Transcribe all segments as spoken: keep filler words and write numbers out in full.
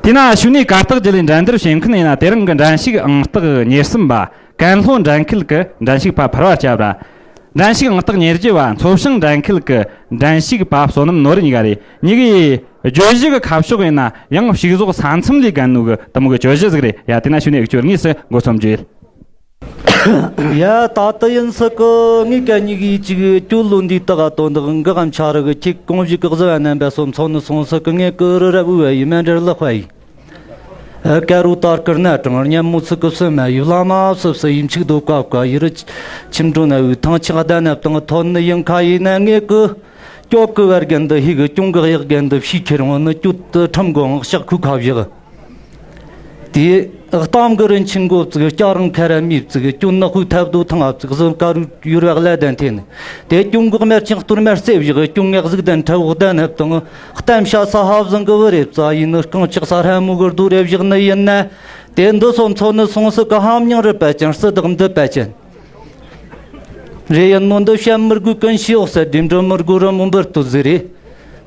དེས་ན་ཞུ་ནས་གར་སྟེགས་བརྒྱུད་ལས་འགྲན་བསྡུར་བྱེད་མཁན་ཡིན་ན། དེ་རིང་གི་འགྲན་ཞུགས་ཨང་རྟགས་ཉེར་གསུམ་པ་ཀན་ལྷོ་འགྲན་ཁུལ་གྱི་འགྲན་ཞུགས་པ་ཕུར་བ་སྐྱབས་ར། འགྲན་ཞུགས་ཨང་རྟགས་ཉེར་བརྒྱད་པ་མཚོ་བྱང་འགྲན་ཁུལ་གྱི་འགྲན་ཞུགས་པ་བསོད་ནམས་ནོར་གཉིས་ཀ་རེད། གཉིས་ཀའི་བརྗོད་གཞི་གི་ཁ་ཕྱོགས་ཡིན་ན་ཡང་ཕྱུགས་ཟོག་ས་མཚམས་ལས་བརྒལ་ནོ་གི་དེ་མོ་གི་བརྗོད་གཞི་ཟིག་རེད་ཡ། དེས་ན་ཞུ་ནས་འུ་ཆོས་དངོས་སུ་མགོ་རྩོམ་རྒྱུ་ཡིན། ཡ། ད་ལྟ་ཡིན་སྲིད་གི་ངས་གན་གཉིས་ཀྱིས་ཅིག་གྱོད་ལོ་འདིའི་དག་དོན་དག་འགག་འཆའ་རི་གི་ཁྱེད་གོང་བཞིན་གི་གཟི་བ་རྣམ་པ་སོ་མཚོ་ནི་སོང་སྲིད་གི། ངས་གི་རི་རབ་འུ་བ་ཡི་མེ་འདྲར་ལག་པ་ཡི། ཨ། ཀ་རུ་དར་ཀིར་ན་གྲང་སྙན་མོ་ཚིག་གི་སུ་མ་ཡི་བླ་མ་སུ་སུ་ཡིན་ཆིག་རྡོ་ཀ་ཀ་ཡི་རི་ཁྱིམ་འགྲོ་ན་འུ་ཐང་ཆག་ལྡན་ན་བཏང་ཐོན་ནི་ཡིན་ཁ་ཡིན་ན། ངས་གི་གྱོད་གི་བར་རྒན་འདི་ཧི་གི་གྱོང་གི་གཡག་རྒན་འདི་ཕྱིས་ཁྱེར་འོང་ནི་གྱོད་དུ་ཁྲིམས་གོ་ངག་ཤག་ཁུ་ཁ་བཞག་དེ་གཏམ་གི་རིན་ཆེན་མགོ་བཙུགས། སྐྱ་རང་ཁ་ར་མིས་བཙུགས། གྱོད་ནག་ཁུ་ཐབ་རྡོ་ཐང་ཨ་བཙུགས་ཟིན་ཀ་རུ་ཡུར་བག་ལ་ལྡན་ཐེན། དེ་གྱོད་འགོག་མེར་ཆིང་སྟོར་མེར་རྩེ་བཞག་གྱོད་ངག་གཟུགས་ལྡན་ཁྲ་འོག་ལྡན་ཧབ་དང་། གཏམ་བྱ་ས་ཧབ་བཟང་གི་བུ་རེ་བཙའ་ཡིན་ནི། རྐང་ལྕགས་ས་ཧྲ་མོ་གི་རྡོ་རེ་བཞག་ནི་ཡིན་ན། དེ་འདི་སོ་མཚོ་ནི་སོང་སྲིད་གི་ཧམ་མྱང་རི་པད་ཅན་སི་བདག་འདི་པད་ཅན། རེ་ཡིན་ནོ་འདི་བཤད་མི་དགོས་ཀུན་ཤེས་འོག་ས་སྒྲིམ་འགྲོ་མི་དགོས་རི་མོ་འབུར་དུ་ཟེར་རེ།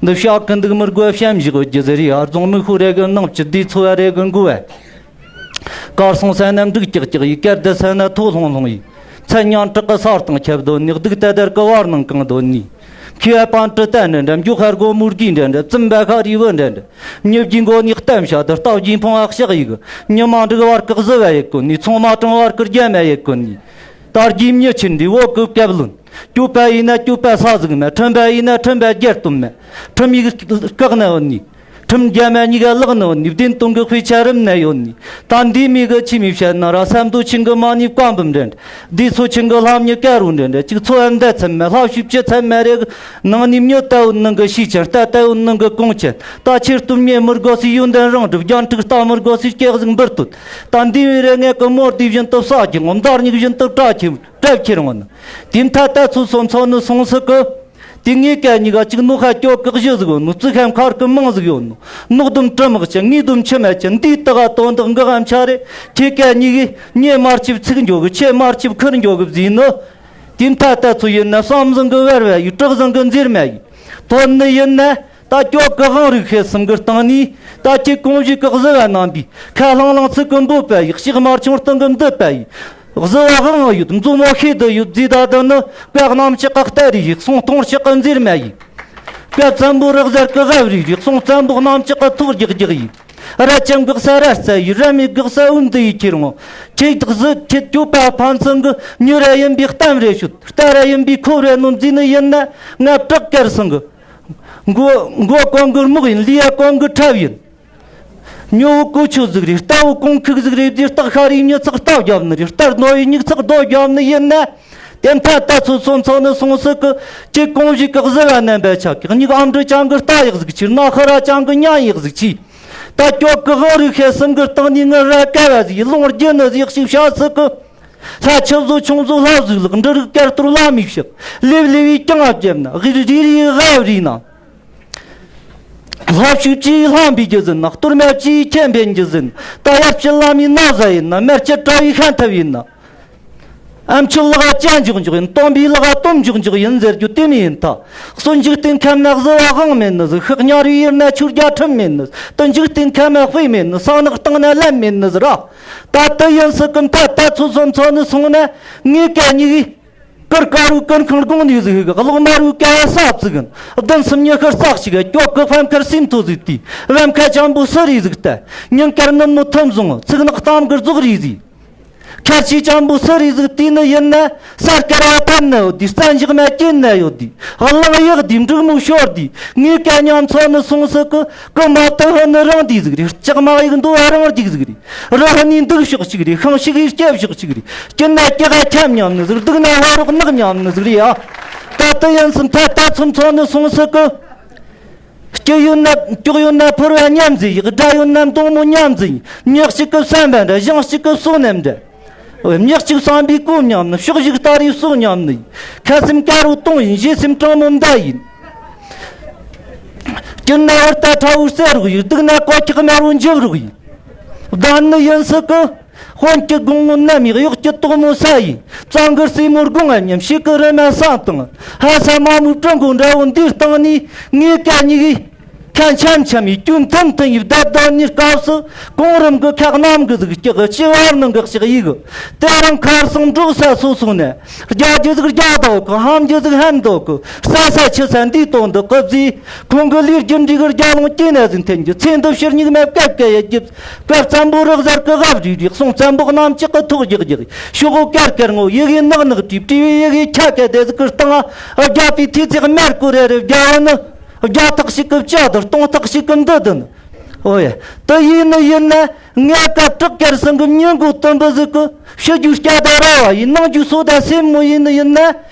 འདི་བཤད་ཀུན་འདུག་མི་དགོས་བཤད་བཞག་རྒྱུ་ཟེར་རེ། ཨ་རྫོང་མི་ཤོ་རེ་གི་ནང་བཅུད་དེ་འཚོ་བ་རེ་གི་འགོ་བ། གར་སོང་ས་ན་འབྲུག་ཀྱག་ཀྱག་ཡི། གར་བསྡད་ས་ན་ཐོ་ལྷུང་ལྷུང་ཡི། མཚན་ཉང་བྲག་གི་ས་སྟེང་ཁྱབ་དོ་ནི། གདུགས་ཏ་དར་གི་བར་སྣང་གང་དོ་ནི། མཁས་པ་པན་ཏི་ཏན་འདྲ་འདྲ། མགྱོགས་ཧར་སྒོ་མུར་གྱི་འདྲ་འདྲ། བཙུན་པ་ཤ་རི་བུ་འདྲ་འདྲ། མྱི་བརྒྱའི་མགོ་ནི་གཏམ་བྱ་དུ། རྟ་བརྒྱའི་འཕོང་བ་ཤག་ཡི་གི། མྱི་མ་འགྲིག་བར་གི་གཟི་བ་ཡི་གོ་ནི། ཚོང་མ་གྲང་བར་གི་རྒྱ་མ་ཡི་གོ་ནི། དར་རྒྱས་མྱི་ཆེན་འདི་བོད་ཀྱི་བཀའ་བློན། སྐྱོབ་པ་ཡིན་ན་སྐྱོབ་པ་ས་ཟིག་མ། ཁྲིམས་པ་ཡིན་ན་ཁྲིམས་པ་རྒྱལ་སྟོན་མ། ཁྲིམས་ཡིག་བཀག་ན་ཡོད་ནི། ཁྲིམས་རྒྱ་མ་གཉིས་ཀ་ལག་ན་ཡོད་ནི། བདེན་དོན་གི་དཔེ་ཆ་རིམ་ན་ཡོད་ནི། ད་འདི་མི་གི་ཆི་མི་བཤད་ན་ར། ས་མདོ་ཆིང་གི་མ་ནི་བཀའ་འབུམ་འདྲ་འདྲ། འདི་ཚོ་ཆིང་གི་ལྷམ་ཉི་ཀ་རུ་འདྲ་འདྲ། ཅིག་ཚོ་ཨ་མདའ་ཚན་མ། ལྷ་ཤུབ་ཅི་ཚན་མ་རེ་གི། ནང་ནི་མྱི་ལྟ་བུ་ནང་གི་ཤེས་ཆེན། རྟ་ལྟ་བུ་ནང་གི་གོང་ཆེན། ད་ཆེར་སྟོན་མྱི་མི་དགོས་སི་ཡོན་ཏན་རང་གྲུབ། རྒྱན་དྲུག་ལྟ་མི་དགོས་སི་སྐྱེ་གཟུགས་འབུར་བཏོད། ད་འདི་བའི་རེ་ངེད་ཀྱི་མོར་དེ་བཞིན་དུ་ས་ཀྱི་ངོ་མདར་ཉིག་བཞིན་དུ་བཀྲ་ཁྱིམ། གྲབས་ཁྱེར་འོང་ནི། དེ་མཐའ་ལྟ་ཚུལ་སོང་ཚོ་ནི་སོང་སྲིད་གི། དེ་ངེད་ཀ་གཉིས་ཀ་གཅིག་ནོ་ཁ་སྐྱོ་གི་གཞི་ཟིག་ཡོད་ནོ། རྩི་ཁ་མཁར་གི་མང་ཟིག་ཡོད་ནོ། ནོག་དུམ་གྲི་མག་ཆེ། ངས་དུམ་ཆུ་མ་ཆེ། འདིའི་དག་ག་དོན་དག་འགག་གམ་ཆ་རེ། ཁྱེད་ཀ་གཉིས་ཀས་ངས་མར་ཆིབ་ཚིག་འཇོག་གི། ཁྱེད་མར་ཆིབ་ཁུར་འཇོག་གི་བཟས་ནི། དེ་མཐའ་ལྟ་ཚུལ་ཡིན་ན་བསམ་བཟང་གི་བར་བ་ཡིས། གྲགས་བཟང་གི་མཛེར་མ་ཡིས། དོན་ནི་ཡིན་ན། ད་སྐྱོ་གི་དབང་རིག་ཤེས་གསུམ་གི་སྟེང་ནས། ད་ཁྱེད་གོང་བཞིན་གི་གཟི་བ་རྣམ་པའི། ཁ་ལྷང་ལྷང་ཚིག་གི་འབོད་པ་ཡིས། ལྕགས་དམར་ཆུང་སྟེང་གི་འདུད་པ་ཡིས། གཟི་བ་དབང་ཡོད་མཛོ་མོ་ཤེས་དུ་ཡོད་རྫས། ད་འདི་ནི་བཀའ་གནམ་ལྕགས་ཀ་སྟ་རེ་ཡིས། གསུང་སྟོང་ལྕགས་ཀ་མཛེར་མ་ཡིས། བཀའ་བཙན་པོ་རག་གཟར་གི་རབ་རིག་རིག་གསུང་བཙན་པོ་གནམ་ལྕགས་ཀ་ཐོག་རྒྱག་རྒྱག་ཡིས། ར་ཅན་འགག་ས་ར་རྩ་ཡིས། ར་མི་འགག་ས་འོན་འདི་ཡིས་ཁྱེར་འོང་། ཁྱེད་བདག་གཟི་ཁྱེད་སྐྱོབ་པ་ཕན་ཚུན་གི། མྱི་ར་ཡིན་པའི་གཏམ་རེ་ཤོད། རྟ་ར་ཡིན་པའི་ཁོ་རེ་ནོ་འཛིན་ནི་ཡིན་ན། ང་བྲག་དཀར་སང་གི། མགོ་མགོ་གོང་གི་རྨོག་ཡིན། ལུས་ཡ་གོང་གི་ཁྲབ་ཡིན། མྱི་བོ་གོ་ཆོད་ཟིག་རེད། རྟ་བོ་གོང་ཁུག་ཟིག་རེད། དེ་སྟག་ཤ་རའི་མྱི་ཚག་རྟ་བརྒྱབ་ནི་རེད། རྟ་རྡོ་ཡི་མྱིག་ཚག་རྡོ་བརྒྱབ་ནི་ཡིན་ན། དེ་མཐའ་ལྟ་ཚུལ་སོང་ཚོ་ནི་སོང་སྲིད་གི། ཁྱེད་གོང་བཞིན་གི་གཟི་བ་རྣམ་པ་ཆག་གི། མྱིག་ཨམ་འབྲི་ཅང་གི་རྟ་ཡག་ཟིག་ཕྱིར། སྣ་ཤ་ར་ཅང་གི་ཉ་ཡག་ཟིག་ཕྱིས། ད་སྐྱོ་གི་དབང་རིག་ཤེས་གསུམ་གི་སྟེང་ནས་ངི་ར་ཀ་བ་ཟིག་ལོང་རྒྱུ་ནི་ཟིག་ཞིག་བྱ་སྲིད་གི། ལྷ་ཆུ་བཟོ་ཆུང་བཟོ་ལྷ་བཟོས་ལག་འབྲུ་རིགས་དཀར་གཏོར་ལྷ་མི་ཕྱག་ལེབ་ལེབ་བའི་ཀྱང་ཨ་བརྒྱབ་ན། རིལ་རིལ་བའི་ཨ་བ་རིལ་ན། ལྷ་ཕྱུགས་ཀྱིས་ལྷམ་པའི་རྒྱུ་ཟིན་ན། གཏོར་མ་ཕྱིའི་ཁྱེད་འབེན་རྒྱུ་ཟིན། ད་ཡར་ཕྱི་ལ་མི་ན་ཟ་ཡིན་ན། མར་ཕྱི་དྲ་བའི་ཤན་ཐབས་ཡིན་ན། ཨ་མཆོད་ལག་ཅན་འཇོག་འཇོག་ཡིན། སྟོན་པའི་ལག་སྟོན་འཇོག་འཇོག་ཡིན་ཟེར་རྒྱུ་དེ་མི་ཡིན་ད། གསོན་འཇིག་རྟེན་ཁམས་ན་གཟི་བ་དབང་མེད་ནི་ཟིག་ཤག་ཉར་བའི་ཡུལ་ན་ཆུ་རྒྱ་ཁྲིམས་མེད་ནི། དུ་འཇིག་རྟེན་ཁམས་ན་དཔེ་མེད་ནི། ས་ནག་སྟེང་ན་ལན་མེད་ནི་ཟིག་ར། ད་དུ་ཡིན་སྲིད་གི་མཐའ་ལྟ་ཚུལ་སོང་ཚོ་ནི་སོང་ན། ངས་ཀ་གཉིས་གིས། ཀིར་ཀ་རུ་ཀིར་ཁང་དགོང་ནས་ཟིག་གློག་དམར་རུ་ཀ་ས་བཙུགས་གིན། བདུན་གསུམ་ཉི་ཤར་ས་གཅིག་སྐྱོ་གི་ཕམ་ཁར་སེམས་ཐོ་ཟིག་དུས། བམ་ཁ་ཅང་པོ་སུ་རེ་ཟིག་ལྟ། ཉིན་དཀར་ནུབ་མོ་ཐུམ་བཟུང་། ཚིག་ནག་གཏམ་གི་རྫོགས་རེ་ཟིག་ཁར་ཆེ་ཅང་པོ་སུ་རེ་ཟིག་དུས་ནི་ཡིན་ན། ས་དཀར་བ་ཐན་ན་ཡོད་དུས། རྩྭ་འཇག་མ་སྐྱེས་ན་ཡོད་དུས། གླང་གཡག་དུས། འབྲུག་མོ་ཤོར་དུས། ངས་ཀ་མཉམ་ཚོ་ནི་སོང་སྲིད་གི། ཀི་མ་ཏི་ཧི་ནི་རང་དུས་ཟིག་རེད། ལྕགས་མ་གཡུག་འདུ་བ་རང་རྒྱུག་ཟིག་རེད། རི་ཧ་ནི་འདུག་ཕྱོགས་གཅིག་རེད། ཤིང་ཞིག་ཡིས་སྐྱེ་ཕྱོགས་གཅིག་རེད། སྐྱིད་ན་སྐྱེ་ཧ་ཁྱམས་མཉམ་ནི་ཟིག་སྡུག་ན་ཧོ་རོག་ནག་མཉམ་ནི་ཟིག་རེད་ཡ། ད་ལྟ་ཡིན་སྲིད་མཐའ་ལྟ་ཚུན་ཚོ་ནི་སོང་སྲིད་གི། སྐྱིད་ཡོད་ན་སྐྱོག་ཡོད་ན་ཕུར་བ་མཉམ་ཟིག་ཡིག་དགྲ་ཡོད་ན་མདུང་མོ་མཉམ་ཟིག་མྱི་གཅིག་གི་བསམ་པ་འདྲ། ཞིང་གཅིག་གི་བསོད་ནམས་འདྲ། མྱི་གཅིག་བསམ་པའི་གོ་མཉམ་ནི། ཕྱོགས་བཞུགས་ལྟ་རེ་སྲོག་མཉམ་ནི། ཁ་སེམས་དཀར་རོ་དུང་ཡིན། ཞེ་སེམས་དྲང་མོ་མདའ་ཡིན། སྐྱིད་ན་བར་ལྟ་ཁྲ་བོའི་རྩེ་རོགས་ཡིན། སྡུག་ན་ཀོ་ཁྱག་དམར་བོའི་འཇིབ་རོགས་ཡིན། བདག་ནི་ཡིན་སྲིད་གི། དཔོན་གྱི་དགུང་ངོ་ནམ་ཡག་གཡོག་གྱི་དོག་མོ་ས་ཡིན། གཙང་གི་སྲས་མོ་དགུང་ང་མཉམ། ཕྱི་གི་རི་མ་སང་དང་། ཧ་ས་མ་མོའི་བྲང་ཁོག་འདྲ་བོ་འདིའི་སྟེང་ནས། ངས་ཀ་གཉིས་གིས། ཁ་འཆམ་འཆམ་ཡི་དཀྱུས་མཐུན་མཐུན་ཡི་བསྡད་དོན་གཉིས་སྐབས་སུ། གོང་རིམ་གྱི་ཁ་གནམ་གྱི་ཟིག་སྐྱག་གི་ལྕི་བར་ནང་གི་ཞག་ཡིག་གི། དེ་རིང་ཁར་སང་འབྲོག་ས་སོ་སོ་ནས་རྒྱ་རྒྱུ་ཟིག་རྒྱ་དོ་གི། ཧམ་རྒྱུ་ཟིག་ཧན་དོ་གི། ས་ས་ཆུ་ས་འདི་དོན་འདི་ཀི་བཟི། ཁོང་གི་ལུས་རྒྱུ་འབྲས་གི་རྒྱ་ལོང་སྐྱེ་ན་ཟིན་འཐེན་རྒྱུ། ཚེ་འདི་ཕྱིར་སྙིགས་མ་བཀབ་བཀབ་ཡ་རྒྱུ། བཀབ་བཙན་པོ་རག་གཟར་གི་རབ་རིག་རིག། སོང་བཙན་པོ་གནམ་ལྕགས་གི་ཐོག་རྒྱག་རྒྱག། ཤོག་གོ་དཀར་དཀར་ངོ་ཡི་གེ་ནག་ནག་བྲིས། བྲིས་པའི་ཡི་གེ་ཁྱ་ཁ་དེ་ཟིག་གི་སྟེང་ང་རྒྱ་པའི་ཐིག་ཚེག་མར་ཀོ་རེ་རེ་རྒྱ་བོ་ནི། རྒྱ་ཐག་ཞིག་གི་བཅའ་དང་སྟོང་ཐག་ཞིག་གི་འདི་དང་། ཨོ་ཡ། དེ་ཡིན་ནི་ཡིན་ན། ངས་སྐབས་བྲག་དཀར་སེང་གི་མྱི་མགོ་དུམ་བུ་ཟིག་གི། ཕྱི་རྒྱུ་སྐྱ་དང་ར་བ་ཡིན། ནང་རྒྱུ་སོ་དང་སེན་མོ་ཡིན་ནི་ཡིན་ན།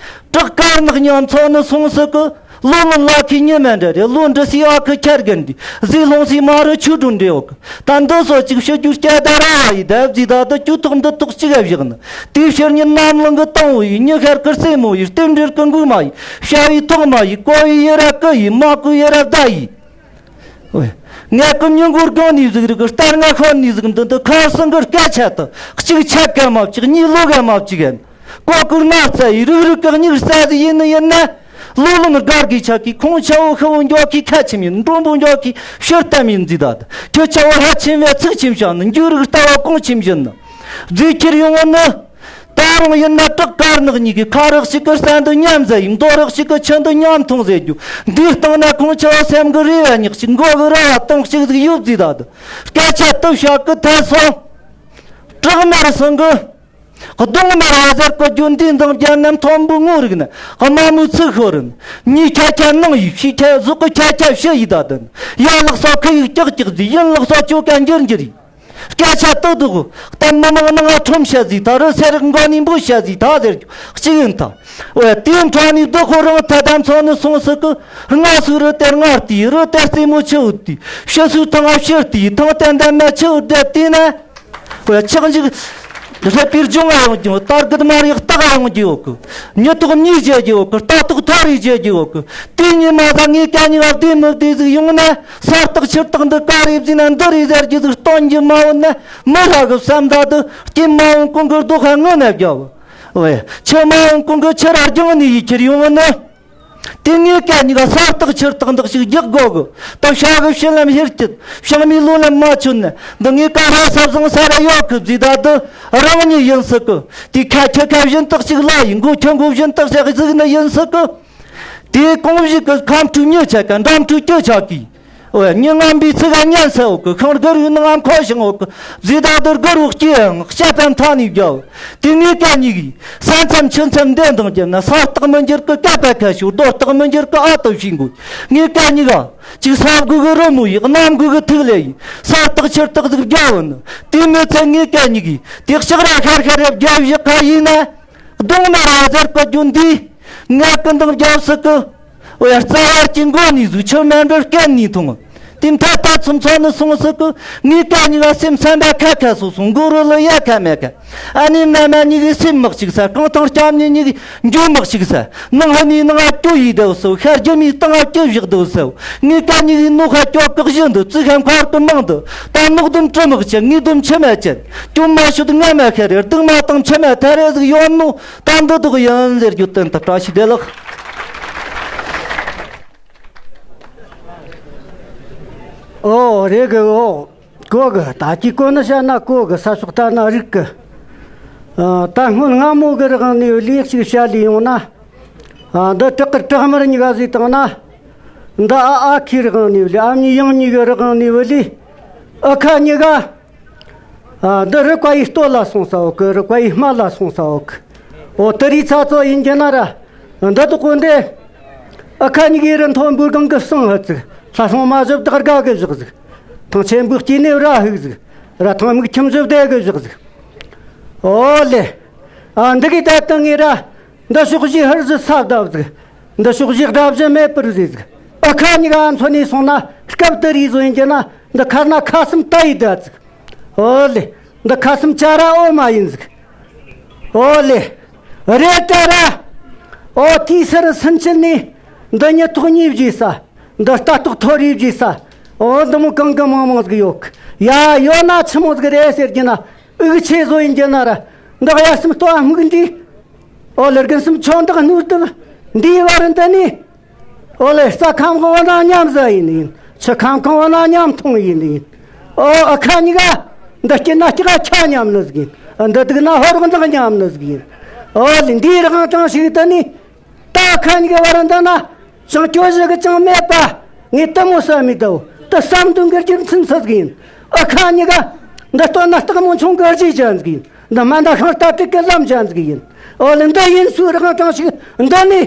བྲག་དཀར་ནག་མཉམ་ཚོགས་ནི་སོང་སི་གི། ལོ་ངན་ལ་ཁའི་ཉི་མ་འདྲ་རེད། ལོ་འདྲི་སའི་ཨ་ཁུ་ཁྱར་གི་འདི། ཟས་སློང་སའི་མ་རུ་ཆུ་སྒྲོན་འདྲེ་འོག་གི། ད་འདི་སོ་གཅིག་ཕྱི་རྒྱུ་སྐྱ་དང་ར་བ་ཡི་ད་བཟི་ད་དུ་གྱུ་ཐོག་འདི་ཐོག་གཅིག་ག་བཞག་ནི། དེའི་ཕྱིར་ཉིན་ནམ་ལང་གི་དང་བོ་ཡི། ཉི་ཤར་གི་སེན་མོ་ཡི། རྟེན་འབྲེལ་གི་འགུག་མ་ཡི། བྱ་བའི་ཐོག་མ་ཡི། ཀོ་བའི་ཡི་ར་ཀི་ཡི། མ་ཀུ་ཡི་ར་བརྡ་ཡི། ངས་ཀུན་ཉིན་གོར་གང་ནས་ཟིག་རིག་གི། ལྟར་ང་ཤོར་ནས་ཟིག་འདི་འདི། ཁ་སང་གི་སྐད་ཆ་དུ་གཅིག་ཆད་ག་མ་བཅུག་གཉིས་ལོ་ག་མ་བཅུག་གན། ཀོ་ཀུར་ན་རྩ་ཡི་རིག་རིག་གི་སྙིགས་རྩ་ཟིག་ཡིན་ནི་ཡིན་ན། ལོ་ལོ་ནི་སྒར་གི་ཆ་གི། ཁོང་ཆ་བོ་ཤི་བོ་འཇོག་གི་ཁ་ཆེམ་ཡིན། འགྲོན་པོ་འཇོག་གི་ཕྱིར་གཏམ་ཡིན་ཟིག་ད། ཁྱོད་ཆ་བོ་ཧ་ཆེམ་བས་ཚིག་ཆེམ་བྱ་ནི། འཇུ་རིག་ལྟ་བ་གོང་ཆེམ་བཞིན་ནི། རྫས་ཁྱེར་ཡོང་བ་ནི། ད་རུང་ཡིན་ན་བྲག་དཀར་ནག་གཉིས་ཀྱི། ཁ་རག་ཞིག་གི་ས་འདི་མཉམ་ཟ་ཡིན། མདོ་རག་ཞིག་གི་ཆུ་འདི་མཉམ་འཐུང་ཟེར་རྒྱུ། འདིའི་སྟེང་ན་ཁོང་ཆ་བོ་སེམས་གི་རེ་བ་ཉག་གཅིག་མགོ་གི་ར་བ་སྟོང་གཅིག་ཟིག་ཡོད་ཟིག་ད་དུ། སྐད་ཆ་སྟབས་ཤག་གི་ཐད་སོང་། བྲག་དམར་སང་གི། གདོང་དམར་བ་ཟེར་གོ་རྒྱུ་འདི་འདང་རྒྱ་ནམ་མཐོན་པོ་ངོ་རིག་ན་དམའ་མོའི་ཚིག་ཤོར་རིན། ཉིས་ཁྱ་ཁྱ་ནང་ཡི། ཕྱི་ཁྱ་ཟོག་གི་ཁྱ་ཁྱ་ཕྱི་ཡི་ད་དུ། ཡ་ལག་སོ་ཁི་ཡིག་ཀྱག་ཀྱག་ཟིག་ཡིན་ལག་སོ་ཅོ་ཀ་འགྱུར་འགྱུར་ཡིག་སྐད་ཆ་ཏག་ཏག་གོ། གཏམ་མི་མང་ནང་ང་ཁྲོམ་བཤད་ཟིག་ད། རི་སེ་རག་མགོ་ནས་འབུ་བཤད་ཟིག་ད་ཟེར་རྒྱུ་གཅིག་ཡིན་ད། ཨོ་དེའི་འཕྲང་ནས་བདུད་ཁོ་རང་ཐ་དམ་ཚོགས་ནི་སོང་སི་གི། སྔ་སུ་རི་དེར་སྔར་དེའི་རི་དེར་རྩེ་མོ་ཆུ་འུ་དེའི། ཕྱི་སུ་ཐང་ང་ཕྱིར་དེའི། ཐང་དེ་འདན་མ་ཆུ་འུ་དེ་དེ་ན། ཨོ་ཆག་འཇིག་རི་པིར་ལྗོངས་ང་ཡོང་རྒྱུ། དར་གུད་མ་རིག་སྟག་ཡོང་རྒྱུ་ཡོད་གི། མྱི་ཐོག་མྱིས་བྱེད་རྒྱུ་ཡོད་གི། རྟ་ཐོག་ཐོ་རེ་བྱེད་རྒྱུ་ཡོད་གི། དེ་ཉིན་མ་ད་ངས་ཀ་ཉི་བ་བདེ་མི་བདེ་ཟིག་ཡོང་ན། ས་སྟག་ཆུ་སྟག་འདི་ཀ་རེ་བཟིན་ན་འདི་རེ་ཟེར་རྒྱུ་ཟིག་སྟོན་རྒྱུ་མ་འོང་ན་མི་ལྷ་གི་བསམ་ད་དུ་སྐྱེ་མ་འོང་གོང་གི་རྡོ་ཁ་ངོ་ན་བརྒྱབ། ཨོ་ཆུ་མ་འོང་གོང་གི་ཆུ་ར་རྒྱང་ནས་ཡི་ཁྱེར་ཡོང་ནི། དེ་ངས་ཀ་ཉི་ག་ས་སྟག་ཆུ་སྟག་འདི་ཞིག་རྒྱག་དགོ་གི། ད་བྱ་གི་ཕྱི་ལམ་ཧེར་སྐྱིད་བྱང་མའི་ལོ་ལམ་མ་ཆུན་ནི། འདི་ངས་ཀ་ཧ་ས་བཟང་ས་ར་ཡོད་གི་བཟི་ད་དུ་རང་ཉིད་ཡིན་སྲིད་གི། དེ་ཁ་ཁྱི་ཁ་བཞིན་དག་ཞིག་ལ་ཡིན། མགོ་ཁྱི་མགོ་བཞིན་དག་ཞིག་གཟིགས་ནི་ཡིན་སྲིད་གི། དེའི་གོང་བཞིན་གྱི་ཁམས་ཕྲུག་མྱི་ཆ་ག་འགྲམ་ཕྲུག་སྐྱོ་ཆ་གི། ཨོ་ཡ། མྱི་ངན་པའི་ཚིག་ག་ཉན་ས་འོག་གི། ཤིང་སྒུར་བའི་ནང་ང་འཁོར་ཞིང་འོག་གི། བཟི་ད་དུ་སྒུར་བའི་སྐྱེ་ཡང་བཤད་པ་མཐའ་ནས་རྒྱལ། དེ་ངས་ཀ་ཉི་གི། ས་མཚམས་ཆུ་མཚམས་འདས་འདང་རྒྱབ་ན། ས་སྟག་མི་འགྱུར་གི་ཀ་པ་ཁ་ཤུ། རྡོ་སྟག་མི་འགྱུར་གི་ཨ་ཏོ་ཤིང་གོ། ངས་ཀ་ཉི་ག་ཅིག་ས་དགུ་གི་རི་མོ་ཡི། གནམ་དགུ་གི་ཐིག་ལེ་ཡི། ས་སྟག་ཆུ་སྟག་ཟིག་རྒྱལ་བ་ནི། དེ་མི་ཚད་ངས་ཀ་ཉི་གི། དེ་ལྕགས་ར་ཤར་ཤར་རེ་རྒྱབ་བཞག་ཁ་ཡིན་ན། གདོང་དམར་བ་ཟེར་གོ་རྒྱུ་འདི། ངས་ཀུན་དང་རྒྱབ་སྲིད་གི། ཨོ་ཡ། རྩ་བར་གྱི་མགོ་ནས་ཟུག་ཆུ་མེ་འབྲུར་སྐད་ནས་འཐུང་། དེ་མཐའ་ད་ཚུམ་ཚོ་ནི་སོང་སྲིད་གི། ངས་ཀ་ཉི་ག་སེམས་སེམས་པ་ཁ་ཁ་སོ་སོང་མགོ་རུ་ལ་ཡ་ཁ་མེ་ཁ། ཨ་ནེ་མནའ་མ་ཉི་གི་སེམས་མག་ཅིག་ས། རྐང་ཐང་སྐྱམ་ཉི་ཉི་གི་འགྱོ་མག་ཅིག་ས། ནང་ཧ་ནི་ནང་ཨ་ཀྱོ་ཡི་དེ་སོ། ཤར་རྒྱུ་མི་སྟེང་ཨ་ཀྱོ་བཞག་དེ་སོ། ངས་ཀ་ཉི་གི་ནོ་ཁ་ཀྱོ་བཀག་བཞིན་དུ་ཙི་ཁ་མཁར་གི་མང་དུ། ད་ནོག་དུམ་གྲི་མག་ཅན། ངས་དུམ་ཆུ་མ་ཅན། ཀྱོ་མ་ཤོད་ང་མ་ཁ་རེ། སྡུག་མ་དང་ཆུ་མ་ཐ་རེ་ཟིག་ཡོད་ནོ། ད་འདི་དག་ཡིན་ཟེར་རྒྱུ་བསྟན་ཐུབ། བཀྲ་ཤིས་བདེ་ལེགས། ཨོ་རེད་གི། ཨོ་གོ་གི། ད་ཅི་གོ་ནི་བཤད་ན་གོ་གི། ས་ཕྱོགས་ལྟ་ན་རིག་གི། ཨ། ད་སྔོན་སྔ་མོ་གི་རིང་ནས་ལས་ཞིག་བཤད་ལས་ཡོང་ན། ཨ། འདི་བྲག་དཀར་བྲག་དམར་གཉིས་ཀ་ཟིག་བཏང་ན། འདི་ཨ་ཨ་ཁུའི་རིང་ནས་ལས། ཨ་མྱེས་ཡང་མྱེས་གི་རིང་ནས་ལས། ཨ་ཁ་གཉིས་ཀ། ཨ། འདི་རི་ཀ་ཡི་སྟོད་ལ་སོང་ས་འོག་གི། རི་ཀ་ཡི་སྨད་ལ་སོང་ས་འོག་གི། འོ་དེ་རིགས་ཚ་ཚོ་ཡིན་གྱི་ན་ར། འདི་དག་གོ་འདི། ཨ་ཁ་གཉིས་ཀའི་རི་མཐོན་པོའི་སྒང་གི་སྲང་ཧི་ཙིག། ལྷ་སྲུང་མ་བཞི་བདག་དགའ་གི་བཞག་ཟིག། ཐང་ཆེན་པོའི་སྐྱེ་གནས་ར་ཧིག་ཟིག། ར་ཐང་མིག་ཁྱིམ་བཞི་བདེ་གི་བཞག་ཟིག། ཨོ་ལེ། ཨ། འདི་གི་ད་དང་ངེ་ར། འདི་ཕྱོགས་བཞི་ཧར་བཞི་ས་བརྡབ་ཟིག། འདི་ཕྱོགས་བཞི་དགྲ་བཞི་མེད་པར་བཟོས་ཟིག། ཨ་ཁ་གཉིས་ཀ་མཚོན་ནས་སོང་ན་སྐབས་དེ་རིགས་བཟོ་ཡིན་གྱི་ན། འདི་ཁར་ན་ཁ་སུམ་ཏ་ཡི་བསྡད་ཟིག། ཨོ་ལེ། འདི་ཁ་སུམ་ཅ་ར་ཨོ་མ་ཡིན་ཟིག། ཨོ་ལེ། རེད་ད་ར། ཨོ་དེའི་སར་སུན་ཆད་ནས། འདི་མྱི་ཐོག་གཉིས་བརྗེས་ས། འདི་རྟ་ཐོག་ཐོ་རེ་བརྗེས་ས། ཨོ་འདི་མོ་གང་གི་མང་མང་ཟིག་ཡོད་གི། ཡ་ཡོད་ན་ཆི་མོ་ཟིག་རེད་ཟེར་གྱི་ན། དབུགས་ཆེ་བཟོ་ཡིན་གྱི་ན་ར། འདི་གཡའ་སེམས་ལྟོ་བ་སྨུག་འདྲ། ཨོ་ལེ། དགུན་སེམས་ཆོ་འདག་སྣུར་དུ། འདིའི་བར་འདི་ནས། ཨོ་ལེ། རྩྭ་ཁམ་གི་འོ་ན་མཉམ་ཟ་ཡིན་ཡིན། ཆུ་ཁམ་གང་བ་ན་མཉམ་འཐུང་ཡིན་ཡིན། ཨོ་ཨ་ཁ་གཉིས་ཀ། འདི་སྐྱིད་ན་སྐྱིད་ཁ་ཆ་མཉམ་ནི་ཟིག་ཡིན། འདི་སྡུག་ན་ཧོར་གི་འདང་མཉམ་ནི་ཟིག་ཡིན། ཨོ་ལེ་འདིའི་རང་དྲང་ཞིག་དུ་ནི། ད་ཨ་ཁ་གཉིས་ཀ་བར་འདི་ན། ཅང་སྐྱོ་ཞིག་གི་ཅང་མེད་པ། ངས་དུ་མོ་བསམ་མི་དོ། དུ་བསམ་དུ་འགུལ་རྒྱུ་མཚན་ཚུལ་ཟིག་ཡིན། ཨ་ཁ་གཉིས་ཀ། འདི་སྟོན་ན་སྟག་མོ་ཆུང་གི་རྗེས་ཅན་ཟིག་ཡིན། འདི་མ་འདའ་ཤིང་རྟ་དྲུག་གི་ལམ་ཅན་ཟིག་ཡིན། ཨོ་ལེ་འདི་ཡིན་སུའི་རང་དྲང་ཞིག་འདི་ནི།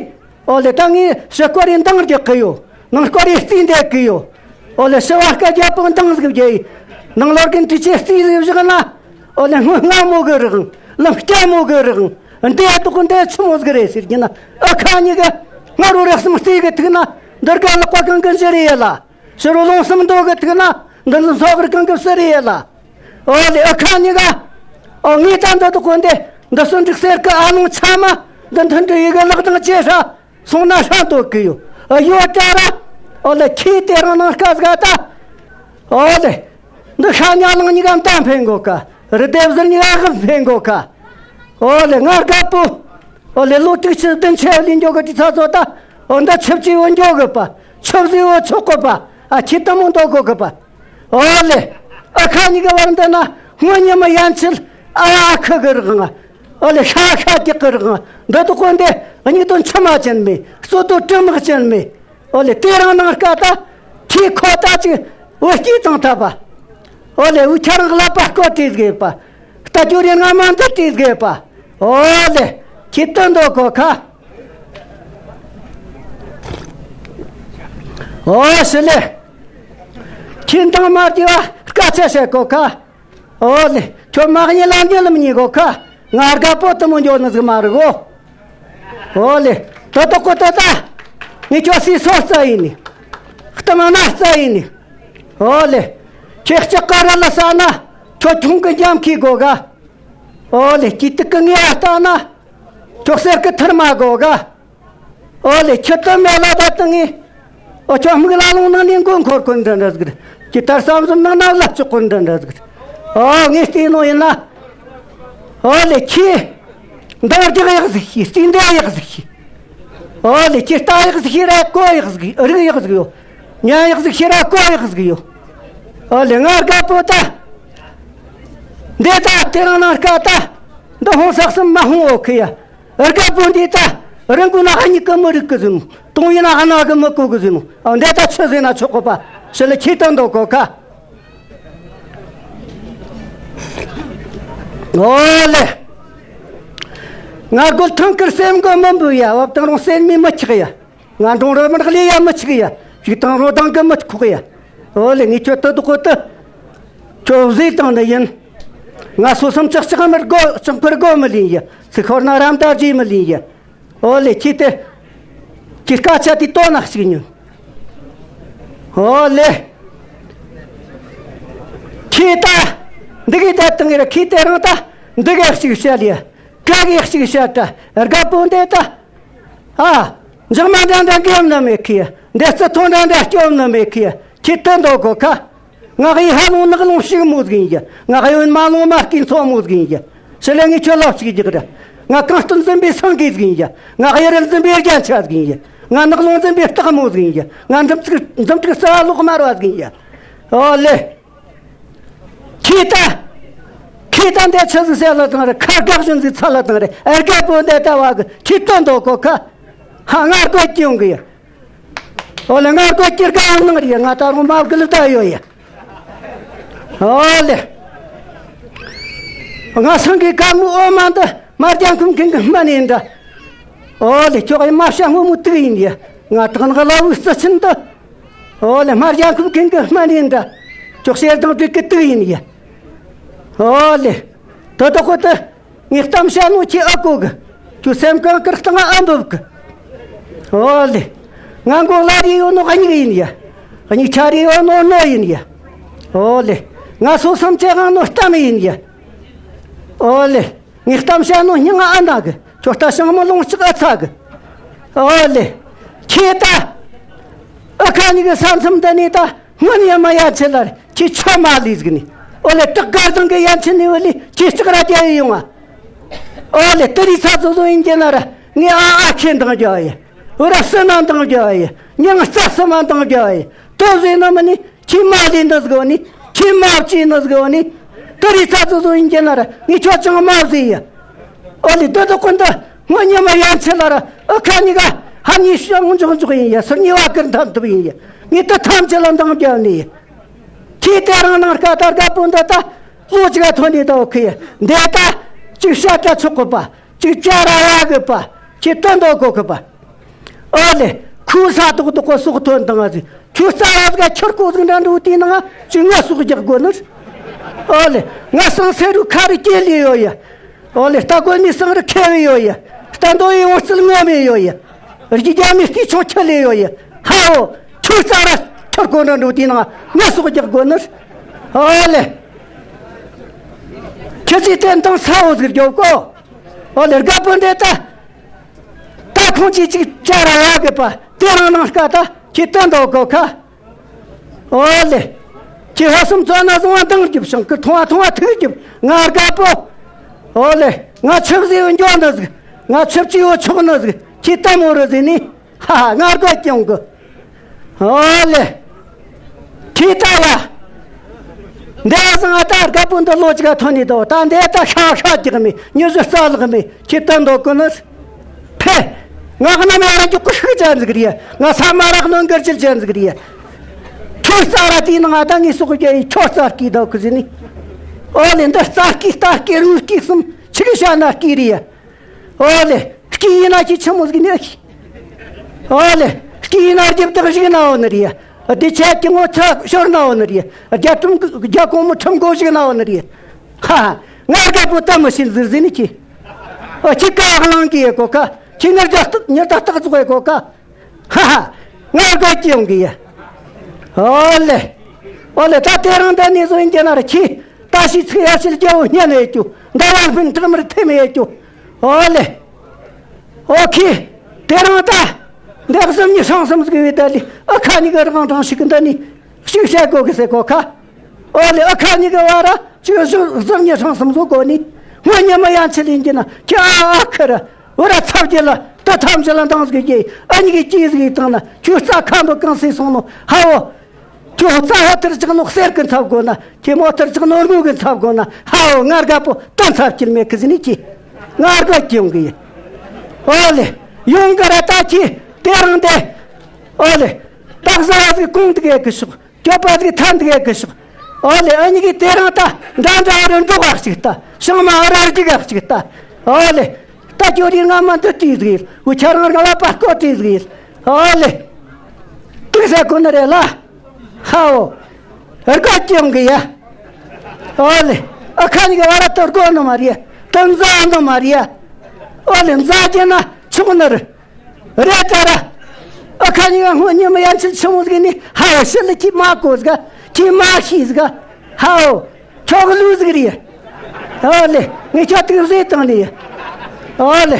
ཨོ་ལེ་ད་ངས་ཕྱི་སྐོར་རེ་འདང་རྒྱག་གི་ཡོད། ནང་སྐོར་རེ་རྩིས་འདེབས་གི་ཡོད། ཨོ་ལེ་ཕྱི་བ་སྐད་རྒྱབ་པོ་འདང་ཟིག་རྒྱག་ཡིན། ནང་ལོག་གི་འདྲི་ཆེ་རྩིས་ཟིག་བཞག་ན། ཨོ་ལེ་སྔོན་སྔ་མོ་གི་རིག་ལམ་སྐྱ་མོ་གི་རིག་འདི་ཡ་དུ་ཀུན་དེ་ཆི་མོ་ཟིག་རེད་ཟེར་གྱི་ན། ཨ་ཁ་གཉིས་ཀ་སྔ་རུ་རེག་སམ་རྩིས་གི་ཐུག་ན། འདི་རྒ་ལག་པ་གང་གི་འཇི་རེ་ཡ་ལ། ཕྱི་རུ་ལོང་སམ་མདོ་གི་ཐུག་ན། འདི་ལ་ཚོགས་རིག་གང་གི་སུ་རེ་ཡ་ལ། ཨོ་ལེ་ཨ་ཁ་གཉིས་ཀ། ཨོ་ངས་ད་འདི་དུ་ཀུན་དེ་འདི་སུ་འགྲིག་ཟེར་གི། ཨ་ལོང་ཆ་མ་འདི་མཐུན་འགྲིག་ཡི་གི་ལག་དང་ཅེ་ཧྲ། སོང་ན་ཧྲ་འདོད་གི་ཡོད། ཨ་ཡོད་ད་ར། ཨོ་ལེ་ཁྱེད་དེ་རང་ནང་སྐད་ཟིག་ད། ཨོ་ལེ། འདི་ཤ་ཉ་ལང་གཉིས་ཀ་མཐའ་འཕེན་དགོས་ཀ། རི་ལྡེབས་ཟུར་གཉིས་ཀ་ཧབ་འཕེན་དགོས་ཀ། ཨོ་ལེ་ང་རྒད་པོ། ཨོ་ལེ་ལོ་དྲུག་ཅུ་བདུན་ཅུ་ལས་འཇོག་གི་དུས་ཚ་ཚོ་ད། ཨོ་འདི་ཆུ་བཅུ་བོ་འཇོག་གི་པ། ཆུ་བཟི་བོ་ཆོག་གི་པ། ཨ་ཁྱེད་དུ་མོ་འདོད་དགོས་གི་པ། ཨོ་ལེ། ཨ་ཁ་གཉིས་ཀ་བར་འདི་ན་སྔོན་ཉི་མ་ཡན་ཆད་ཨ་ཨ་ཁུ་གི་རིག་ང་། ཨོ་ལེ་ཤ་ཤ་རྒྱག་གི་རིག་ང་། འདི་དུ་ཀུན་དེ་གཉིད་དུ་མཆི་མ་ཅན་མེད། གསོད་དུ་དྲི་མག་ཅན་མེད། ཨོ་ལེ་དེ་རང་ནང་སྐད་ད། ཁྱེད་ཁོ་ད་ཅིག་འུ་སྐྱིད་དང་འཐབ་པ། ཨོ་ལེ་འུ་ཁྱ་རང་ལབ་པ་སྐོར་བྲིས་དགོས་པ། རྟ་རྒྱུ་རེ་ང་མ་འདི་བྲིས་དགོས་པ། ཨོ་ལེ་ཁྱེད་དུ་འདོད་གོ་ཁ། ཨོ་ཞི་ལེ། ཁྱེད་འདང་མ་རྒྱས་པ་སྐད་ཆ་བཤད་གོ་ཁ། ཨོ་ལེ། ཁྱོད་མ་གཉིས་ལ་འགྱེལ་ལམ་གཉིས་གོ་ཁ། ང་རྒད་པོ་དུ་མོ་འགྱོ་ནི་ཟིག་མ་རེད་གོ། ཨོ་ལེ། ད་ལྟ་ཀོ་ད་ད། ངས་ཁྱོད་སྲིད་སོ་རྩ་ཡིན་ནི། གཏམ་སྣ་རྩ་ཡིན་ནི། ཨོ་ལེ། ཁྱེད་ལྕགས་ཀ་ར་ལ་ས་ན། ཁྱོད་ཁྱུང་གི་འཇམ་ཁྱི་གོ་ག། ཨོ་ལེ། སྐྱིད་སྡུག་གི་ངས་ཨ་ལྟ་ན། ཁྱོད་གསེར་གི་ཐུར་མ་གོ་ག། ཨོ་ལེ་ཁྱི་ལྟ་མེད་ལ་ད་ཏང་ངི། ཨོ་ཁྱོད་མིག་ལ་ལོང་ནང་ནས་མགོ་འཁོར་ཀུན་འདྲ་འདྲ་ཟིག་རེད། ཁྱི་ལྟར་བསམ་བསམ་ནང་ན་ལ་ལྕོག་ཀུན་འདྲ་འདྲ་ཟིག་རེད། ཨོ་ངས་བལྟས་ནོ་ཡིན་ན། ཨོ་ལེ་ཁྱི། འདང་རྒྱག་ཡག་ཟིག་ཤི། རྩིས་འདེབས་ཡག་ཟིག་ཤི། ཨོ་ལེ་ཁྱི་ལྟ་ཡག་ཟིག་ཤི་ར་གོ་ཡག་ཟིག་རིག་ཡག་ཟིག་ཡོད། ཉན་ཡག་ཟིག་ཤི་ར་གོ་ཡག་ཟིག་ཡོད། ཨོ་ལེ་ང་རྒད་པོ་ད། འདི་ད་དེ་རང་ནང་སྐད་ད། འདི་ཧོང་སག་སམ་མ་ཧོང་འོ་ཁི་ཡ། རྒད་པོ་འདི་ད་རང་གོ་ན་ཧ་ཉི་གི་མི་རིག་གི་ཟིན་ནོ། དུང་ཡིན་ན་ཧ་ན་གི་མི་གོ་གི་ཟིན་ནོ། ཨ་འདི་ད་ཆི་ཟིན་ན་ཆོག་གོ་པ། ཞི་ལི་ཁྱི་ཏང་འདོད་གོ་ཁ། ཨོ་ལེ། ང་རྒོལ་ཐང་ཀིར་སེམས་གོ་མི་འབུ་ཡ། བབ་ཏང་རུང་སེམས་མི་མི་ཆག་ཡ། ང་འབྲོང་རི་མི་ལི་ཡ་མི་ཆག་ཡ། ཞིག་ཏང་རོ་དང་གི་མི་ཁོག་ཡ། ཨོ་ལེ་ངས་ཁྱོད་ཏི་དུ་གོ་ཏི། ཁྱོད་བཟོས་བཏང་ནི་ཡིན། ང་སོ་སམ་ཅག་ཅག་མི་དགོ་ཅག་པར་དགོ་མི་ལིན་ཡ། སི་ཁོར་ན་རམ་ད་ཇི་མི་ལིན་ཡ། ཨོ་ལེ་ཁྱི་དེ། ཁྱི་སྐད་ཆ་དེ་ལྟོ་ནག་ཞིག་ཉོན། ཨོ་ལེ། ཁྱི་ད། འདི་གི་ད་དང་གི་ར་ཁྱི་དེ་རང་ད། འདི་གི་ཞིག་བཤད་ལ་ཡ། ག་གི་ཞིག་བཤད་ད། རྒད་པོ་འདི་ད། ཨ། འཇག་མ་འདྲ་འདྲ་འགེམ་ན་མེད་ཁི། འདི་རྩི་ཐོང་འདྲ་འདྲ་སྐྱོམ་ན་མེད་ཁི། ཁྱི་ཏི་འདོད་གོ་ཁ། ང་གཡས་ཧ་ལོང་ནག་ལོང་ཞིག་མོ་ཟིག་ཡིན་གྱི། ང་གཡོན་མ་ལོང་མ་སྐྱིན་ཚོགས་མོ་ཟིག་ཡིན་གྱི། ཞི་ལེ་ངས་ཁྱོད་ལབ་ཅིག་རྒྱག་ར། ང་གངས་སྟོན་འཛིན་པའི་སེང་གེ་ཟིག་ཡིན་གྱི། ང་གཡུ་རལ་འཛིན་པའི་རྒྱན་ཆ་ཟིག་ཡིན་གྱི། ང་ནག་ལོང་འཛིན་པའི་སྟག་མོ་ཟིག་ཡིན་གྱི། ང་འཛུམ་ཚིག་འཛུམ་ཚིག་རྩ་བ་ལོག་དམར་བ་ཟིག་ཡིན་གྱི། ཨོ་ལེ། ཁྱེད་ད། ཁྱེད་ད་འདི་ཆི་ཟིག་ཟེར་ལ་དང་རེ། ཁ་དགག་བཞིན་ཟིག་ཚ་ལ་དང་རེ། ཨེ་རྒད་པོ་འདི་ལྟ་བ་གི་ཁྱེད་ད་འདོད་གོ་ཁ། ཧ་ང་རྒོད་ཀྱི་ཡོང་གི་ཡ། ཨོ་ལེ་ང་རྒོད་ཀྱི་རྒ་ཡང་ནང་རེད། ང་ད་རུང་མ་གི་ལི་ད་ཡོད་ཡ། ཨོ་ལེ། ང་སང་གི་ག་མོ་ཨོ་མ་འདི་མ་རྒྱང་ཁུམ་གིན་གི་སྨན་ཡིན་འདྲ། ཨོ་ལེ་ཁྱོད་ཡི་མ་བྱ་སྔོན་མོ་དུག་ཡིན་ཡ། ང་དྲག་ནག་ལ་བུ་རྩི་ཆེན་འདི། ཨོ་ལེ་སྨར་རྒྱལ་ཁབ་ཀུན་གྱི་སྨན་ཡིན་འདྲ། ཅོག་ཤེར་དང་དྲུག་གི་དུག་ཡིན་ཡ། ཨོ་ལེ། དོ་དོ་ཁོ་ཏི། ངས་གཏམ་བཤད་ནོ་ཁྱི་ཨ་ཀོ་གི། ཁྱོད་སེམས་གང་ཀིར་སྟངས་ཨ་འབུབ་གི། ཨོ་ལེ། ང་མགོ་ལ་རི་ཡོད་ནོ་གཉིག་ཡིན་ཡ། གཉིག་ཆ་རི་ཡོད་ནོ་ནོ་ཡིན་ཡ། ཨོ་ལེ། ང་སོ་སམ་ཆེ་གང་ནོ་གཏམ་ཡིན་ཡ། ཨོ་ལེ། ངས་གཏམ་བཤད་ནོ་སྙིང་ང་ཨ་ན་གི། ཁྱོད་ལྟ་ཞང་མོ་ལོང་ལྕགས་ཨ་ཚ་གི། ཨོ་ལེ། ཁྱེད་ད། ཨ་ཁ་གཉིས་ཀྱི་ས་མཚམས་འདི་ནས་ད་སྔོན་ཡ་མ་ཡ་ཆེ་ལ་ཁྱེད་ཆོ་མ་ལུས་གི་ནི། ཨོ་ལེ་སྟག་དཀར་ཚང་གི་ཡ་ཆེ་ནི་བ་ལི་ཁྱེད་ལྕགས་ར་རྒྱ་ཡི་ཡོང་ང་། ཨོ་ལེ་དེ་རི་ཚ་ཚོ་ཚོ་ཡིན་གྱི་ན་ར་ངས་ཨ་ཨ་ཁྱེད་འདང་རྒྱ་ཡི། འོ་ར་སུ་ན་འདང་རྒྱ་ཡི། མྱང་རྩ་སུ་མ་འདང་རྒྱ་ཡི། ཁྱོད་བཟོས་ན་མ་ནི་ཁྱི་མ་ལས་འདི་ཟིག་ནི་ཁྱི་མ་བཅས་ནི་ཟིག་ནི་ཏི་རི་ཚ་ཚོ་ཚོ་ཡིན་གྱི་ན་ར་ངས་ཁྱོད་ཅང་མ་བཟོས་ཡ། ཨོ་ལེ་འདི་དག་ཀུན་ཏུ་སྔོན་ཉི་མ་ཡན་ཆད་ལ་ར་ཨ་ཁ་གཉིས་ཀ་ཧ་ཉིས་ཤོག་འཇོག་འཇོག་ཡིན་ཡ། སུ་ཉེ་བ་ཀིར་འཐམ་ཐུབ་ཡིན་ཡ། ངས་དེ་ཐམས་ཅད་ལ་འདང་རྒྱབ་ནི་ཡ། ཁྱེད་དེ་རང་ནང་སྐད་ད་རྒད་པོ་འདི་ད་ལོ་གཅིག་ག་ཐོན་ནས་ད་ཨོ་ཁེ་ཡ། འདི་ད་གཅིག་ཤ་ཏྲ་ཆོག་གི་པ། གཅིག་ཅ་ར་ཡ་གི་པ། ཁྱེད་དོན་དོ་གོ་གི་པ། ཨོ་ལེ། ཁོའི་ས་ཏོག་ཏོག་གོ་སོག་ཐོན་དང་ང་ཟིག་ཁྱོད་རྩ་བ་ཟིག་ཁྱོད་ཀོ་ཟིག་འདྲ་འགྲོ་དེའི་ནང་ང་ཅིག་ང་སོག་རྒྱག་དགོ་ནི། ཨོ་ལེ། ང་སང་སེ་རུ་ཁ་རུ་སྐྱེ་ལེ་ཡོད་ཡ། ཨོ་ལེ། རྟ་གོན་མི་སང་རུ་ཁེ་བེ་ཡོད་ཡ། རྟ་འདོ་ཡི་འོ་རྩིལ་ངོ་མེ་ཡོད་ཡ། རྒྱུ་རྒྱ་མི་སྟི་ཆུང་ཁྱི་ལེ་ཡོད་ཡ། ཧའོ། ཁྱོད་རྩ་བ་ཁྱོད་ཀོ་འདྲ་འགྲོ་དེའི་ནང་ང་སོག་རྒྱག་དགོ་ནི། ཨོ་ལེ། ཁྱེད་ཚོས་དེ་འདང་ས་འོ་ཟིག་རྒྱོབ་གོ། ཨོ་ལེ། རྒད་པོ་འདི་ད། ད་ཁོང་ཅིག་ཅིག་ཅ་ར་ཡ་གི་པ། དེ་རང་ནང་སྐད་ད་ཁྱེད་དོན་དོ་གོ་ཁ། ཨོ་ལེ། ཁྱེད་ཧ་སུམ་ཙོ་ན་བཟུང་བ་འདང་རྒྱུབ་ཤིང་གི་མཐོང་བ་མཐོང་བ་ཐུག་རྒྱུབ་ང་རྒད་པོ། ཨོ་ལེ། ང་ཆུབ་ཟེར་བའི་འགྱོ་ནི་ཟིག་ང་ཆུབ་ཅི་ཡོ་ཆོག་ནི་ཟིག་ཁྱེད་ལྟད་མོ་རུ་ཟེར་ནི། ཧ་ཧ། ང་རྒོད་ཀྱང་གི་ཨོ་ལེ། ཁྱེད་ད་ཡ། འདས་སང་ང་ད་རྒད་པོ་འདི་ལོ་གཅིག་ག་ཐོན་ནས་དོ་ད་འདས་ད་ཤ་ཤ་རྒྱག་མེད་མྱི་བཞི་རྩ་ལག་མེད་ཁྱེད་ད་འདོད་གོ་ནི། ཕེ། ང་གནམ་ཡ་ར་འཇུག་གི་ཤུགས་ཅན་ཟིག་རེད། ང་ས་མ་རག་ནོ་འགར་ཅིལ་ཅན་ཟིག་རེད། ཁྱོད་རྩ་ར་དེའི་ནང་ང་ད་ངས་སོག་རྒྱ་ཡི་ཁྱོད་རྩ་སྐྱིད་ད་གི་ཟིན་ནི། ཨོ་ལེ། འདི་རྩ་སྐྱིད་རྟ་སྐྱིད་རུ་སྐྱིད་གསུམ་ཆི་གི་ཤ་ན་སྐྱིད་རེད། ཨོ་ལེ། སྐྱིད་ཡིན་ན་ཁྱི་ཆི་མོ་ཟིག་ནི་ཨ་ཁྱི། ཨོ་ལེ། སྐྱིད་ཡིན་ན་རྒྱབ་དག་ཞིག་ན་འོ་ནི་རེད། བདེ་ཆ་ཀྱི་ངོ་ཚ་ཤོར་ན་འོ་ནི་རེད། རྒྱ་ཁྲིམས་རྒྱ་གོང་མོ་ཁྲིམས་གོ་ཞིག་ན་འོ་ནི་རེད། ཧ་ཧ། ང་རྒད་པོ་ད་མི་ཤེས་ཟིར་ཟིན་ནི་ཁྱི། ཨ་ཁྱི་ཀ་གླང་གི་ཡེ་གོ་ཁ། ཁྱི་ངར་རྒྱ་སྟག་ཉི་ཟླ་སྟག་ཙོག་ཡེ་གོ་ཁ། ཧ་ཧ། ང་དགའ་སྐྱེ་ཡོང་གི་ཡ། ཨོ་ལེ། ཨོ་ལེ། ད་དེ་རང་ད་ནས་བཟོ་ཡིན་གྱི་ན་ར་ཁྱི། ད་ཤི་ཚིག་ཡ་ཤི་རྒྱལ་བོ་སྙན་ཡོད་རྒྱུ། འདའ་བ་སྤུན་དྲག་མར་ཐེམ་ཡོད་རྒྱུ། ཨོ་ལེ། ཨོ་ཁྱི། དེ་རང་ད། འདི་གཟུམ་གཉིས་སྲང་གསུམ་ཟིག་བའི་ད་ལི་ཨ་ཁ་གཉིས་ཀ་རང་དྲང་ཞིག་གི་འདི་ནི། ཅིག་བཤད་དགོ་གི་ཟེར་གོ་ཁ། ཨོ་ལེ། ཨ་ཁ་གཉིས་ཀ་བ་ར་ཅིག་གཟུགས་གཟུགས་ཉེ་སྲང་གསུམ་བཟོ་གོ་ནི། སྔོན་ཉི་མ་ཡན་ཆད་ལེན་གྱི་ན་ཁྱི་ཨ་ཨ་ཁ་ར་བ་ར་ཚབ་ཀྱི་ལ་ད་ཐམས་ཅད་ལ་འདང་ཟིག་གི་ཨ་གཉིས་ཀྱི་ཅི་ཟིག་ཡི་དང་ན་ཁྱོད་རྩ་ཁམ་བུ་གང་སེ་སོང་ནོ་ཧ་འོ། ཁྱོད་རྩ་ཧ་ཐར་ཅིག་ནོ་གསེར་གི་འཚབ་གོ་ན་ཁྱི་མོ་ཐར་ཅིག་ནོ་དངུལ་གི་འཚབ་གོ་ན་ཧ་འོ། ང་རྒད་པོ་ད་འཚབ་ཀྱི་མེད་གི་ཟིན་ནི་ཁྱི། ང་རྒད་ཀྱི་ཡོང་གི་ཡིན། ཨོ་ལེ། ཡོང་གི་ར་ད་ཁྱི་དེ་རང་དེ། ཨོ་ལེ། ད་བཟའ་བ་ཟིག་གོང་དུ་གེ་གི་ཤོག་སྐྱོབ་པ་ཟིག་ཐན་དུ་གེ་གི་ཤོག་ཨོ་ལེ། ཨ་གཉིས་ཀྱི་དེ་རང་ད་འདྲ་འདྲ་རུ་འགྲོ་བ་གཅིག་ལྟ། ཤང་མ་ཨ་ར་རྒྱུག་ག་གཅིག་ལྟ། ཨོ་ལེ། ད་ཁྱོད་རིག་ང་མ་འདི་དུས་ཟིག་ཡིན། འུ་ཆ་རང་ར་བ་པ་སྐོ་དུས་ཟིག་ཡིན། ཨོ་ལེ། དུག་ཟ་གོ་ནི་རེད་ལ། ཧའོ། རྒོད་ཀྱི་ཡོང་གི་ཡ། ཨོ་ལེ། ཨ་ཁ་གཉིས་ཀྱི་བ་ར་ཏོ་རྒོད་ནི་མ་རེད། ཏོ་འཛའ་ནི་མ་རེད། ཨོ་ལེ། འཛའ་རྒྱུ་ན་ཆོག་ནི་རེད། རེད་ད་ར། ཨ་ཁ་གཉིས་ཀ་སྔོན་ཉི་མ་ཡན་ཆད་ཆི་མོ་ཟིག་ནི་ཧའོ་ཤི་ལི་ཁྱི་མ་གོ་ཟིག་ཁྱི་མ་ཤི་ཟིག་ཧའོ། ཁྱོག་ལུ་ཟིག་རེད། ཨོ་ལེ། ངས་ཁྱོད་དུག་བཟོས་བཏང་ནི་ཡ། ཨོ་ལེ།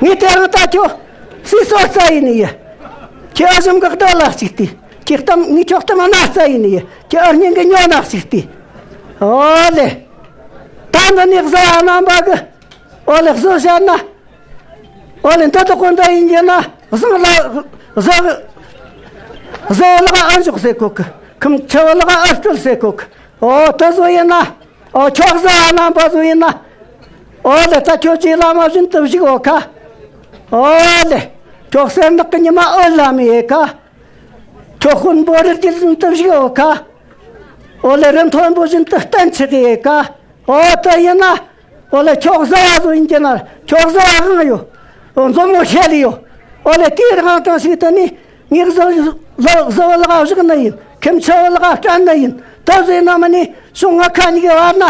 ངས་དེ་རང་ད་ཁྱོད་སི་སོ་རྩ་ཡིན་ནི་ཡ། ཁྱེད་ཨ་ཞིམ་གི་རྡོ་ལ་གཅིག་སྟེ། ཁྱེད་གཏམ་ངས་ཁྱོད་གཏམ་སྣ་རྩ་ཡིན་ནི་ཡ། ཁྱེད་ཨ་སྙིང་གི་ཉོ་ན་གཅིག་སྟེ། ཨོ་ལེ། ད་འདི་ནས་བཟའ་བ་རྣམ་པ་གི། ཨོ་ལེ། བཟོ་བྱ་ན། ཨོ་ལེ། འདི་དག་གོ་འདི་ཡིན་གྱི་ན་བཟང་ལ་བཟོ་བཟོ་ལག་ཨ་འཇོག་ཟེར་གོ་གི་ཁམ་ཆེ་བ་ལག་ཨ་སྤྲུལ་ཟེར་གོ་གི་ཨོ་དེ་བཟོ་ཡིན་ན་ཨོ་ཁྱོད་བཟོ་ཨ་རྣམ་པ་བཟོ་ཡིན་ན་ཨོ་ལེ། ད་ཁྱོད་ཀྱི་བླ་མ་བཞིན་དུ་བཞུགས་འོ་ཁ། ཨོ་ལེ། ཁྱོད་གསེར་ནག་གི་ཉི་མ་ཨོ་ལ་མི་ཡེ་ཁ། ཁྱོད་དཔོན་པོ་རི་རྒྱུད་བཞིན་དུ་བཞུགས་འོ་ཁ། ཨོ་ལེ། རི་མཐོན་པོ་བཞིན་དུ་བརྟན་ཆགས་ཡེ་ཁ། ཨོ་དེ་ཡིན་ན། ཨོ་ལེ། ཁྱོད་བཟའ་བ་བཟོ་ཡིན་གྱི་ན་ཁྱོད་བཟའ་བ་གང་ཡོད། ཨོ་མཛོ་མོ་ཤེལ་ཡོད། ཨོ་ལེ། དེའི་རང་གྲངས་ཤིག་ཏུ་ནི་ངས་བཟའ་བཟའ་བ་ལག་བཞག་ནི་ཡིན། ཁྱིམ་ཆུ་བ་ལག་སྤྲད་ནི་ཡིན། ད་བཟོས་ན་མ་ནི་སོང་ང་ཁ་གཉིས་ཀྱི་བར་ན།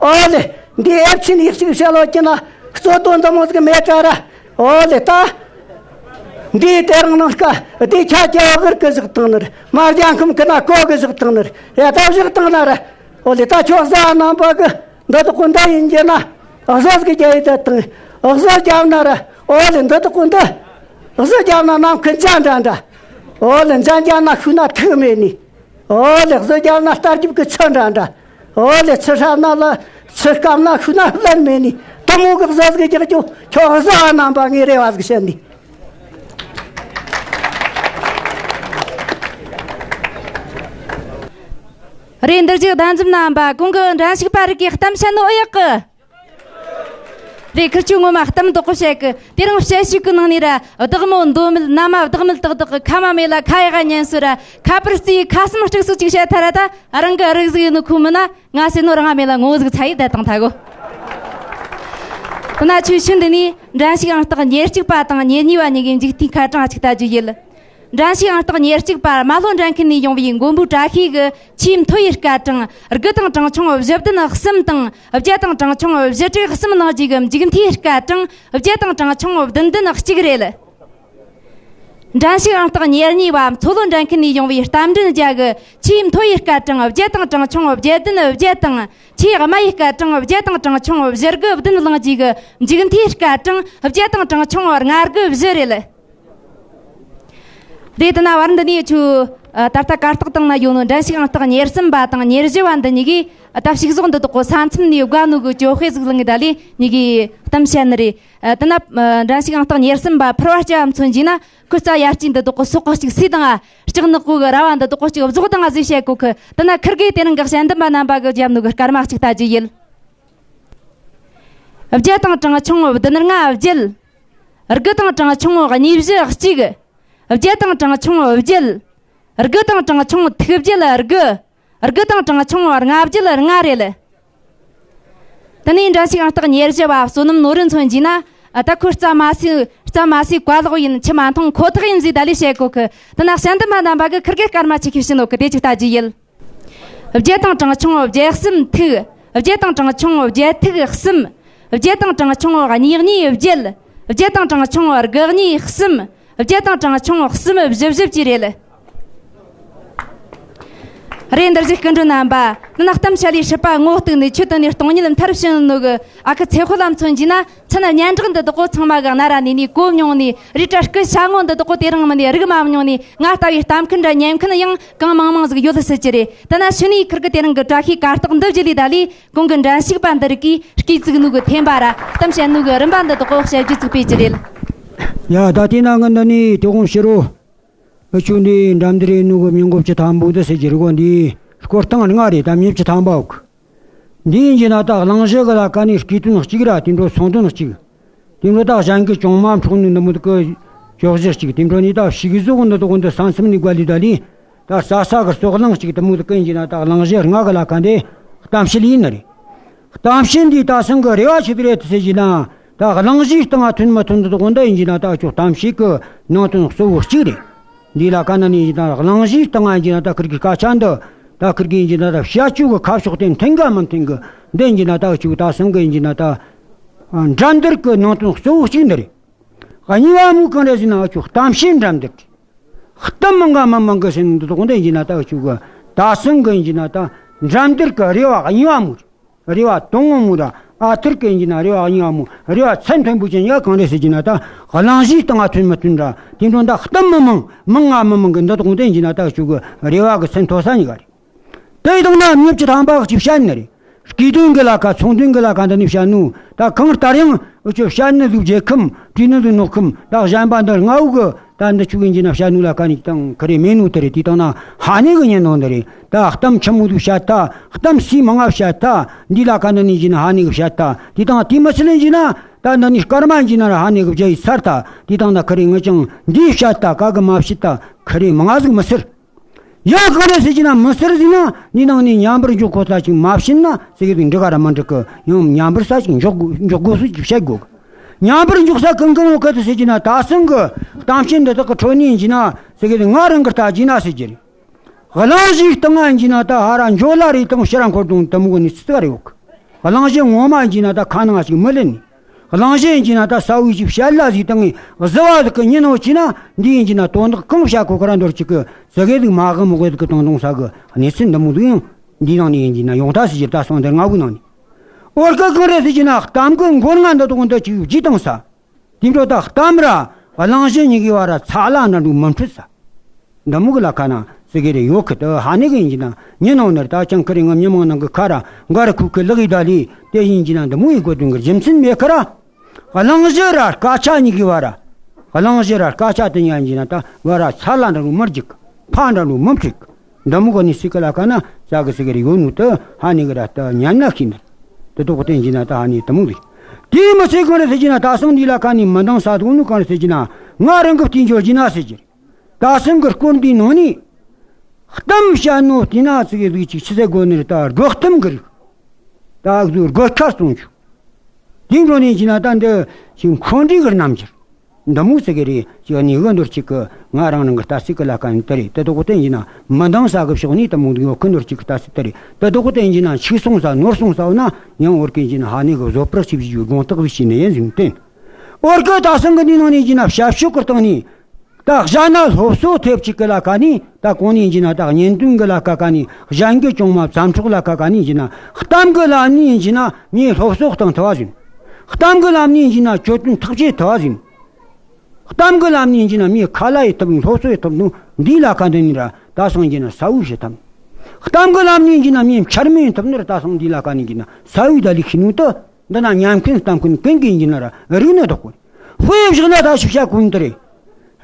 ཨོ་ལེ། འདི་ཨེབ་ཆིན་ཡིག་ཅིག་བཤད་ལོ་གྱི་ན་གཙོ་དོན་འདི་མོ་ཟིག་མེད་དྲ་ར། ཨོ་ལེ། ད་འདིའི་དེ་རང་ནང་ཀ་འདི་ཆ་ཀྱ་བ་གིར་གི་བཞག་བཏང་ནི་རེད། མ་རྒྱང་ཁམ་གི་ན་ཀོ་གི་བཞག་བཏང་ནི་རེད། ཡ་ད་བཞག་བཏང་ན་ར། ཨོ་ལེ། ད་ཁྱོད་བཟའ་རྣམ་པ་གི་འདི་དག་གོ་འདི་ཡིན་གྱི་ན་བཟོ་ཟིག་རྒྱ་ཡི་ད་དང་བཟོ་རྒྱབ་ན་ར། ཨོ་ལེ། འདི་དག་གོ་འདི་བཟོ་རྒྱབ་ན་ནམ་མཁའི་འཇའ་འདྲ་འདྲ། ཨོ་ལེ། འཇའ་རྒྱབ་ན་ཤུགས་ན་ཐུག་མེད་ནི། ཨོ་ལེ། བཟོ་རྒྱབ་ན་རྟ་རྒྱུག་གི་ཆུ་འདྲ་འདྲ། ཨོ་ལེ། ཆུ་ཧྲ་ན་ལ་ཆུ་སྐམ་ན་ཤུགས་ན་ལན་མེད་ནི། དེ་མོ་གི་བཟོ་ཟིག་རྒྱག་རྒྱུ་ཁྱོད་བཟའ་རྣམ་པ་ངའི་རེ་བ་ཟིག་བཤད་ནི། རེད། འདིར་བཞུགས་གདན་འཛོམས་རྣམ་པ། གོང་གི་འགྲན་ཞུགས་པ་རིགས་ཀྱིས་གཏམ་བཤད་ནོ་ཨེ་ཡག་གི། རེད། ཁིར་ཆོ་ངོ་མ་གཏམ་དོག་པོ་བཤད་གི། དེ་རིང་དཔྱད་ཞིབ་གི་ནང་ནས་ར་བདག་མོ་མདོ་མེད། མནའ་མ་བདག་མེད་ཏག་ཏག་གི། ཁ་མ་མེད་ལ་ཁ་ཡག་ཉན་སོ་ར། ཁ་པར་རྩིས་ཁ་སེམས་སྤྲུག་སོ་ཅིག་བཤད་ཐ་ར། ད་རང་གི་རིགས་ཟིག་ཡིན་ནོ་ཁུ་མིན་ན། ང་ཟེར་ནོ་རང་ང་མེད་ལ་ངོ་ཟིག་ཚ་ཡི་བསྡད་དང་ཐ་གོ། དེ་ན་ཆུ་ཤུན་འདི་ནི་འགྲན་ཞུགས་ཨང་རྟགས་ཉེར་གཅིག་པ་དང་ཉེར་གཉིས་པ་གཉིས་ཀྱི་མཇུག་མཐའི་ཁ་གྲངས་ཅིག་ལྟ་རྒྱུ་ཡིན། འགྲན་ཞུགས་ཨང་རྟགས་ཉེར་གཅིག་པ་རྨ་ལྷོ་འགྲན་ཁུལ་ནས་ཡོང་བའི་མགོན་པོ་བཀྲ་ཤིས་ཀྱིས་ཆེས་མཐོ་བའི་སྐར་གྲངས་དགུ་དང་གྲངས་ཆུང་བཞི་བདུན་གསུམ་དང་བརྒྱད་དང་གྲངས་ཆུང་བཞི་དྲུག་གསུམ་བླངས་རྗེས་ཀྱི་མཇུག་མཐའི་སྐར་གྲངས་བརྒྱད་དང་གྲངས་ཆུང་བདུན་བདུན་གཅིག་རེད། འགྲན་ཞུགས་ཨང་རྟགས་ཉེར་གཉིས་པ་མཚོ་ལྷོ་འགྲན་ཁུལ་ནས་ཡོང་བའི་རྟ་མགྲིན་རྒྱལ་གྱིས་ཆེས་མཐོ་བའི་སྐར་གྲངས་བརྒྱད་དང་གྲངས་ཆུང་བརྒྱད་བདུན་བརྒྱད་དང་། ཆེས་དམའ་བའི་སྐར་གྲངས་བརྒྱད་དང་གྲངས་ཆུང་བཞི་དགུ་བདུན་བླངས་རྗེས་ཀྱི་མཇུག་མཐའི་སྐར་གྲངས་བརྒྱད་དང་གྲངས་ཆུང་ལྔ་དགུ་བཞི་རེད། རེད། དེ་ན་བར་འདི་ནས་ཆུ་ད་ལྟ་གར་སྟེགས་སྟེང་ན་ཡོད་ནོ་འགྲན་ཞུགས་ཨང་རྟགས་ཉེར་གསུམ་པ་དང་ཉེར་བཞི་བ་འདི་གཉིས་ཀྱིས་ད་ཕྱུགས་ཟོག་འདི་དག་གི་ས་མཚམས་ནས་བརྒལ་ནོ་གི་གྱོད་དཔེ་ཟིག་བླངས་གི། ད་ལས་གཉིས་ཀྱིས་གཏམ་བཤད་ནི་རེད། ཨ། དེ་ན་ཨ་འགྲན་ཞུགས་ཨང་རྟགས་ཉེར་གསུམ་པ་ཕུར་བ་སྐྱ་བ་མཚོན་གྱིས་ན། ཁོ་རྩྭ་ཡར་སྐྱེས་འདི་དག་གི་སོག་གི་ཅིག་སུས་དང་ཨ། ལྕགས་ནག་པོ་གི་ར་བ་འདི་དག་གི་ཅིག་བཟོ་དང་ཨ་ཟིག་བཤད་གོ་གི། དེ་ན་ཁིར་གིས་དེ་རིང་གི་དཔྱད་འདེམས་པ་རྣམ་པ་གིས་བརྒྱབ་ནོ་གི་སྐར་མ་ཅིག་ལྟ་རྒྱུ་ཡིན། བརྒྱད་དང་གྲངས་ཆུང་བདུན་ལྔ་བརྒྱད། དགུ་དང་གྲངས་ཆུང་གཉིས་བཞི་གཅིག། བརྒྱད་དང་གྲངས་ཆུང་བརྒྱད། དགུ་དང་གྲངས་ཆུང་ཐིག་བརྒྱད་དགུ། དགུ་དང་གྲངས་ཆུང་ལྔ་བརྒྱད་ལྔ་རེད། དེ་ནས་འགྲན་ཞུགས་ཨང་རྟགས་ཉེར་བཞི་བ་བསོད་ནམས་ནོར་བུ་མཚོན་གྱིས་ན། ད་ཁོ་རྩྭ་མ་ཟོས། རྩྭ་མ་ཟོས་བཀའ་ལོག་ཡིན། ཆུ་མ་འཐུང་ཁོ་ཐག་ཡིན་ཟིག་ད་ལས་བཤད་གོ་གི། དེ་ན་དཔྱད་འདེམས་པ་རྣམ་པ་གིས་ཁིར་གེ་སྐར་མ་ཅིག་ཁྱེར་ཕྱིན་ནོ་གི། དེ་ཅིག་ལྟ་རྒྱུ་ཡིན། བརྒྱད་དང་གྲངས་ཆུང་བརྒྱད་གསུམ་ཐིག། བརྒྱད་དང་གྲངས་ཆུང་བརྒྱད་ཐིག་གསུམ། བརྒྱད་དང་གྲངས་ཆུང་གཉིས་གཉིས་བརྒྱད། བརྒྱད་དང་གྲངས་ཆུང་དགུ་གཉིས་གསུམ། བརྒྱད་དང་གྲངས་ཆུང་གསུམ་བཞི་བཞི་བཅས་རེད། རེད། འདིར་གཟིགས་སྐུ་མགྲོན་རྣམ་པ། ནི་ན་གཏམ་བཤད་ལས་སྲིད་པ་ངོ་གཏུགས་ནས་ཆུ་དེ་ནས་སྟོང་ཉིད་མཐར་ཕྱིན་ནོ་གི་ཨ་ཁུ་ཚེ་དཔལ་ལ་མཚོན་གྱིས་ན། ཚན་སྙན་གྲགས་འདི་དག་གོ་ཚང་མ་གི་གནའ་ར་ནས་ནས་གོ་མྱོང་ནས། རེད་དྲ་སྐུ་ཞྭ་ངོ་འདི་དག་གོ་དེ་རིང་མིན་ནས་རིག་མ་མྱོང་ནས། ང་ལྟ་བུའི་གཏམ་མཁན་འདྲ་ཉན་མཁན་ཡང་གང་མང་མང་ཟིག་ཡོད་སྲིད་ཀྱི་རེད། དེ་ན་ཕྱི་ནས་ཁིར་གི་དེ་རིང་གི་བཀྲ་ཤིས་གར་སྟེགས་འདི་བརྒྱུད་ལས་ད་ལས། གོང་གི་འགྲན་ཞུགས་པ་འདི་རིགས་ཀྱིས་སྐད་བཙུགས་ནོ་གི་ཐེམ་པ་ར་གཏམ་བཤད་ནོ་གི་རིམ་པ་འདི་དག་གོ་བཤད་རྒྱུ་ཚིག་པའི་ཀྱི་རེད། ཡ། ད་དེ་ན་ངི་འདི་ནས་དེ་གོང་ཕྱི་རུ་ཨུ་ཆུ་འདི་འགྲམ་འདི་རེད་ནོ་གི་མྱི་མགོ་བཅུ་ཐམ་པོ་འདི་ཟེར་གྱི་རིག་གོ་འདི་སྐོར་སྟངས་ལྔ་རེད། ད་མྱི་བཅུ་ཐམ་པ་འོག་འདི་ཡིན་གྱི་ན་ད་གླེང་གཞི་གི་ལ་ཀ་ནས་སྐྱེས་དོན་གཅིག་ར། དེ་འགྲོ་ཚོང་དོན་གཅིག། དེ་འགྲོ་ད་གཞན་གྱི་གྱོང་མ་འཕྲོག་ནི་འདི་མོ་དག་གི་གྱོད་གཞི་གཅིག། དེ་འགྲོ་ནི་ད་ཕྱུགས་ཟོག་འདི་དག་འདི་ས་མཚམས་ནས་བརྒལ་ལས་ད་ལས། ད་ས་ས་གི་སོག་གླང་གཅིག་དེ་མོ་དག་གི་ཡིན་གྱི་ན་ད་གླེང་གཞི་ལྔ་གི་ལ་ཀ་འདི་གཏམ་བཤད་ཡིན་ནི་རེད། གཏམ་བཤད་འདི་ད་སང་གི་རེ་བ་ཆི་ཟིག་རེད་དེ་ཟེར་གྱི་ན། ད་གླེང་གཞིའི་སྟེང་ང་ཐོན་མི་ཐོན་འདི་དག་འདི་ཡིན་གྱི་ན་ད་ཁྱོད་གཏམ་བཤད་གི་ནང་དོན་གཙོ་བོ་གཅིག་རེད། འདི་ལ་ཀ་ན་ནི་ཡིན་ད་གླེང་གཞིའི་སྟེང་ང་ཡིན་གྱི་ན་ད་ཁིར་གི་སྐད་ཆ་འདི། ད་ཁིར་གི་ཡིན་གྱི་ན་ད་བཤད་རྒྱུ་གི་ཁ་ཕྱོགས་དེ་མཐུན་ག་མི་མཐུན་གི། འདི་ཡིན་གྱི་ན་ད་ཁྱོད་ད་སང་གི་ཡིན་གྱི་ན་ད་འགྲན་བསྡུར་གི་ནང་དོན་གཙོ་བོ་གཅིག་འདི་རེད། གཉིས་པ་མོ་གང་རེད་ཟེར་ན་ཁྱོད་གཏམ་བཤད་འགྲན་བསྡུར་གི། གཏམ་མང་ག་མི་མང་གི་ཟེར་ནི་འདི་དག་འདི་ཡིན་གྱི་ན་ད་ཁྱོད་གི་ད་སང་གི་ཡིན་གྱི་ན་ད་འགྲན་བསྡུར་གི་རེ་བ་གཉིས་པ་མོ་རེད། རེ་བ་དང་པོ་མོ་ར་ཨ་ཐུར་གི་ཡིན་གྱི་ན་རེ་བ་གཉིས་པ་མོ། རེ་བ་ཚད་མཐོན་པོ་ཅན་ཡ་གང་རེད་ཟེར་གྱི་ན་ད་གླེང་གཞིའི་སྟེང་ང་ཐོན་མི་ཐོན་འདྲ། དེ་འདྲ་ད་གཏམ་མི་མང་མང་ང་མི་མང་གི་འདི་དག་འདི་ཡིན་གྱི་ན་ད་ཁྱོད་གི་རེ་བ་གི་ཚད་མཐོ་ས་གཉིས་ཀ་རེད། དེ་ཡི་དང་ན་མྱི་བཅུ་ཐམ་པ་གཅིག་བཤད་ནི་རེད། སྐྱེས་དོན་གི་ལ་ཁ་ཚོང་དོན་གི་ལ་ཁ་འདི་ནས་བཤད་ནོ། ད་གང་ལྟར་ཡང་འུ་ཆོ་བཤད་ནི་ཟིག་རྒྱལ་ཁམས་བྲིས་ནི་ཟིག་ནོར་ཁམས། ད་གཞན་པ་འདི་ལྔ་བོ་གི་ད་འདི་ཆུ་གི་ཡིན་གྱི་ན་བཤད་ནོ་ལ་ཁ་ནས་དང་ཁ་རེ་མེད་ནོ་དེ་རེད། དེ་དང་ན་ཧ་ནི་གི་ཉན་ནོ་འདི་རེད། ད་གཏམ་ཆི་མོ་ཟིག་བཤད་ད། གཏམ་སུས་མང་ང་བཤད་ད། འདི་ལ་ཁ་འདི་ནས་ཡིན་གྱི་ན་ཧ་ནི་གི་བཤད་ད། དེ་དང་དེ་མི་སྲིད་ལེན་གྱི་ན་ད་འདི་ནས་སྐར་མ་ཡིན་གྱི་ན་ར་ཧ་ནི་གི་བརྒྱ་ཡི་ཚར་ད། དེ་དང་ན་ཁ་རེ་ངི་ཅང་འདི་བཤད་ད་ག་གི་མ་བཤད་ད་ཁ་རེ་མང་ང་ཟིག་མི་སྲིད། ཡང་གང་རེད་ཟེར་གྱི་ན་མི་སེར་ཟིག་ན་འདི་ནང་ནས་མཉམ་པར་འཇོག་གོ་ས་ཅིག་མ་བྱིན་ན་ཟེར་གི་འདུག་འགྲིག་ག་ར་མི་འགྲིག་གི། ཡང་མཉམ་པར་ས་ཅིག་འཇོག་དགོས་འཇོག་དགོས་སུ་ཅིག་བཤད་དགོས་གི། མཉམ་པར་འཇོག་ས་གང་གང་ཡོད་གི་དེ་ཟེར་གྱི་ན་ད་སང་གི་གཏམ་བཤད་འདི་དག་གི་ཁྲོད་ནས་ཡིན་གྱི་ན་ཟེར་གི་ང་རང་གི་ལྟ་གྱི་ན་ཟེར་གྱི་རེད། གླེང་གཞིའི་སྟེང་ང་ཡིན་གྱི་ན་ད་ཧ་ར་འཇོ་ལ་རེད་དང་ཕྱི་ར་འཁོར་དང་དེ་མོ་གི་ནི་ཚིག་རེ་ཡོད་གི། གླེང་གཞི་ངོ་མ་ཡིན་གྱི་ན་ད་ཁ་ནང་ཞིག་མི་ལེན་ནི། གླེང་གཞི་ཡིན་གྱི་ན་ད་ས་འུ་ཞིག་བཤད་ལ་ཟིག་དང་ངས་གཟི་བ་ཟིག་གི་ཉིན་ནོ་ཅི་ན་འདི་ཡིན་གྱི་ན་དོན་དག་གང་བཤད་གོ་ཁ་ར་འདོར་ཅིག་གི་ཟི་གེ་ཟིག་མ་གི་མོ་གེ་ཟིག་གི་དོན་དོང་ས་གི་གནས་ཚུལ་འདི་མོ་ཟིག་ཡང་འདི་ནང་ནས་ཡིན་གྱི་ན་ཡོང་ད་ཟིག་ད་སོང་འདིར་ང་བུ་ནང་ནས་འོར་ཀ་གང་རེད་ཟེར་གྱི་ན་གཏམ་གི་མགོ་ང་འདི་དོག་འདི་ཅིག་བརྗེད་བཏང་ས། དེ་འཕྲོ་ད་གཏམ་ར་གླེང་གཞི་གཉིས་ཀྱི་བར་ར་ཚ་ལ་འདྲ་འགྲོ་མི་འཕྲོད་ས། འདི་མོ་གི་ལ་ཁ་ན་ཟི་གེ་རེ་ཡོད་གི། ད་ཧ་ནི་གི་ཡིན་གྱི་ན་ཉིན་ནང་ནར་ད་ཅང་ཁི་རེ་ང་མི་མང་ནང་གི་ཁ་ར་འགའ་རེ་ཁུག་གི་ལག་གི་ད་ལི་དེ་ཡིན་གྱི་ན་འདི་མོ་ཡི་གོ་དོན་གི་རྒྱུ་མཚན་མེད་ཁ་ར། གླེང་གཞི་ར་སྐད་ཆ་གཉིས་ཀྱི་བར་ར། གླེང་གཞི་ར་སྐད་ཆ་དེ་ཡིན་གྱི་ན་ད་བར་ར་ཚ་ལ་འདྲ་འགྲོ་མི་རྒྱུག་གི། ཕ་འདྲ་འགྲོ་མི་འཕྲོད་གི། འདི་མོ་གི་ནི་ཟི་གེ་ལ་ཁ་ན་ ད་གི་ཟེར་གི་རེད། ཡོད་ནོ་ད་ཧ་ནི་གི་ར་ད་ཉན་ན་ཤེས་ནི་རེད། དེ་དོག་བསྟན་གྱི་ན་ད་ཧ་ནི་དེ་མོ་རེད། དེ་མི་ཚེ་གང་རེད་ཟེར་གྱི་ན་ད་སང་འདི་ལ་ཁ་ནི་མི་འདང་ས་དོག་ནོ་གང་རེད་ཟེར་གྱི་ན་ང་རང་གི་བལྟས་འཇོག་གྱི་ན་ཟེར་གྱི་རེད། ད་སང་གི་སྐོར་འདི་ནང་ནི་གཏམ་བཤད་ནོ་དེ་ན་ཚིག་གི་ཟིག་ཅིག་ཆི་ཟེར་དགོ་ནི་རེད། ད་དགོད་གཏམ་གི་རིགས། ད་གཟུགས་དགོད་ཁ་གཏོང་ཆུ། དེ་འགྲོ་ནས་ཀྱི་ན་ད་འདི་ཅིག་འཁོན་འགྲས་གི་རྣམ་འགྱུར། འདི་མོ་ཟེར་གི་རེད། ཅིག་ནི་འུ་འདོར་ཅིག་གི་ང་རང་རང་གི་ལྟ་ཚུལ་གི་ལ་ཁ་ནི་དེ་རེད། དེ་དོག་གོ་བསྟན་ཡིན་ན་མི་འདང་ས་གི་ཕྱོགས་ནས་དེ་མོ་འདུག་ཡོད་ཁུ་འདོར་ཅིག་གི་ལྟ་ཚུལ་དེ་རེད། དེ་དོག་གོ་བསྟན་ཡིན་ན་ཕྱུགས་སོང་ས་ནོར་སོང་ས་འོ་ན་ཡང་འོར་གི་ཡིན་ན་ཧ་ནི་གི་བཟོ་པར་ཞིབ་ཞིབ་དགོངས་དག་བཞེས་ནས་ཡིན་ཟིན་བསྟན། འོར་གི་ད་སང་གི་ནི་ནང་ནས་ཡིན་ན་བྱ་ཕྱོགས་གི་སྟེང་ནས་ད་གཞན་ན་སློབ་གསོ་ཐེབས་ཅིག་གི་ལ་ཁ་ནི་ད་གོང་ནས་ཡིན་ན་ད་གཉེན་སྟོན་གི་ལ་ཁ་ཁ་ནི་གཞན་གི་ཅུང་མ་བཙན་འཕྲོག་ལ་ཁ་ཁ་ནི་ཡིན་ན་གཏམ་གི་ལམ་ནས་ཡིན་ན་མིའི་སློབ་གསོ་གཏང་ཐུབ་པ་ཟིན། གཏམ་གི་ལམ་ནས་ཡིན་ན་གྱོད་དོན་ཐག་གཅོད་ཐུབ་པ་ཟིན། གཏམ་གི་ལམ་ནས་ཡིན་ན་མིའི་ཁ་ལ་ཡི་ཐུབ་སློབ་གསོ་ཡི་ཐུབ་ནོ་འདི་ལ་ཁ་འདི་ནི་ར་ད་སང་ཡིན་ན་ས་བུ་ཞི་ཐམ། གཏམ་གི་ལམ་ནས་ཡིན་ན་མིའི་འཆར་མེད་ཡི་ཐུབ་ནི་ར་ད་སང་འདི་ལ་ཁ་ནི་ཡིན་ན་ས་བུ་ད་ལི་ཤི་ནོ་ད། འདི་ན་ཉམས་མཁན་གཏམ་མཁན་ཀུན་གྱིས་ཡིན་ན་ར་རིག་ནི་དོག་གོ། དཔེ་བཞག་ན་ད་ཞིབ་བཤད་ཀུན་དེ་རེད།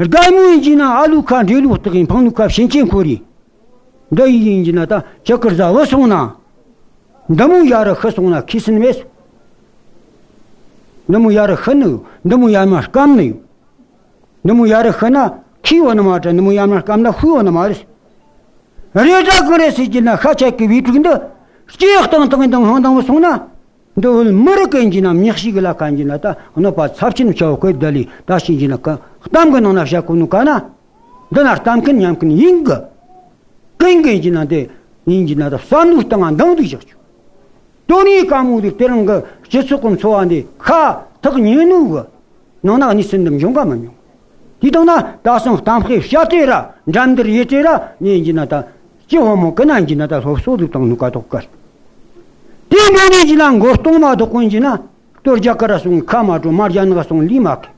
རྒན་མོ་ཡིན་གྱི་ན་ཨ་ལུ་ཁ་འདྲེ་ལུག་སྟག་ཡིན། ཕང་ལུག་ཁ་ཕྱིན་ཆེན་ཁོ་རེད། འདི་ཡིན་གྱི་ན་ད་ཅི་ཀིར་ཟ་བུ་སོང་ན། འདི་མོ་ཡ་རུ་ཤི་སོང་ན་ཁི་སིན་མེད། འདི་མོ་ཡ་རུ་ཤི་ནི་ཡོད། འདི་མོ་ཡ་མ་སྐམ་ནི་ཡོད། འདི་མོ་ཡ་རུ་ཤི་ན་ཁི་བོ་ནི་མ་དྲ། འདི་མོ་ཡ་མ་སྐམ་ན་ཤུ་བོ་ནི་མ་རེད། རེ་ད་ཀུན་རེ་ཟེར་གྱི་ན་ཤ་ཆད་ཀྱི་བི་ཕྲུག་འདི་སྐྱེ་སྟངས་དང་དང་ཧང་དང་བུ་སོང་ན། འདི་འུལ་མི་རིགས་ཀྱི་འཇི་ན་མྱག་ཤིག་གི་ལ་ཁ་འཇི་ན་ད་གནོད་པ་ཚབས་ཆེན་བྱ་བ་ཁོས་ད་ལི་ད་ཤིང་འཇི་ན་ཀ་གཏམ་གི་ནང་ན་བཤད་ཁོ་ནུ་ཀ་ན། འདི་ན་གཏམ་མཁན་ཉམས་མཁན་ཡིན་གི། ཀུན་གི་འཇི་ན་དེ་ཡིན་འཇི་ན་ད་བསམ་བློ་བཏང་ང་འདང་དུ་བཞག་ཆུ། དོ་ནི་ཀ་མོ་དེ་དེ་རང་གི་སྤྱི་ཚོགས་ཀྱི་འཚོ་བ་འདི་ཁ་ཐག་ཉེ་ནུ་གི། ནང་ན་གནས་ཚུལ་འདི་འབྱུང་ག་མི་འབྱུང་། དེ་དང་ན་ད་སང་གཏམ་དཔེ་བཤད་དེ་ར་འགྲན་བསྡུར་ཡེ་དེ་ར་ནི་འཇི་ན་ད་སྤྱི་བོ་མོ་ཀི་ན་འཇི་ན་ད་སློབ་གསོ་དུ་བཏང་ནུ་ཀ་དོག་ཀར། དེ་འདྲ་ནས་ཅི་ལ་མགོ་སྟོང་མ་དོག་ཀུན་གྱི་ན། གཏོར་རྒྱ་གར་སོང་ཁ་མ་འགྲོ་མ་རྒྱ་ནག་སོང་ལི་མ་ཁེ།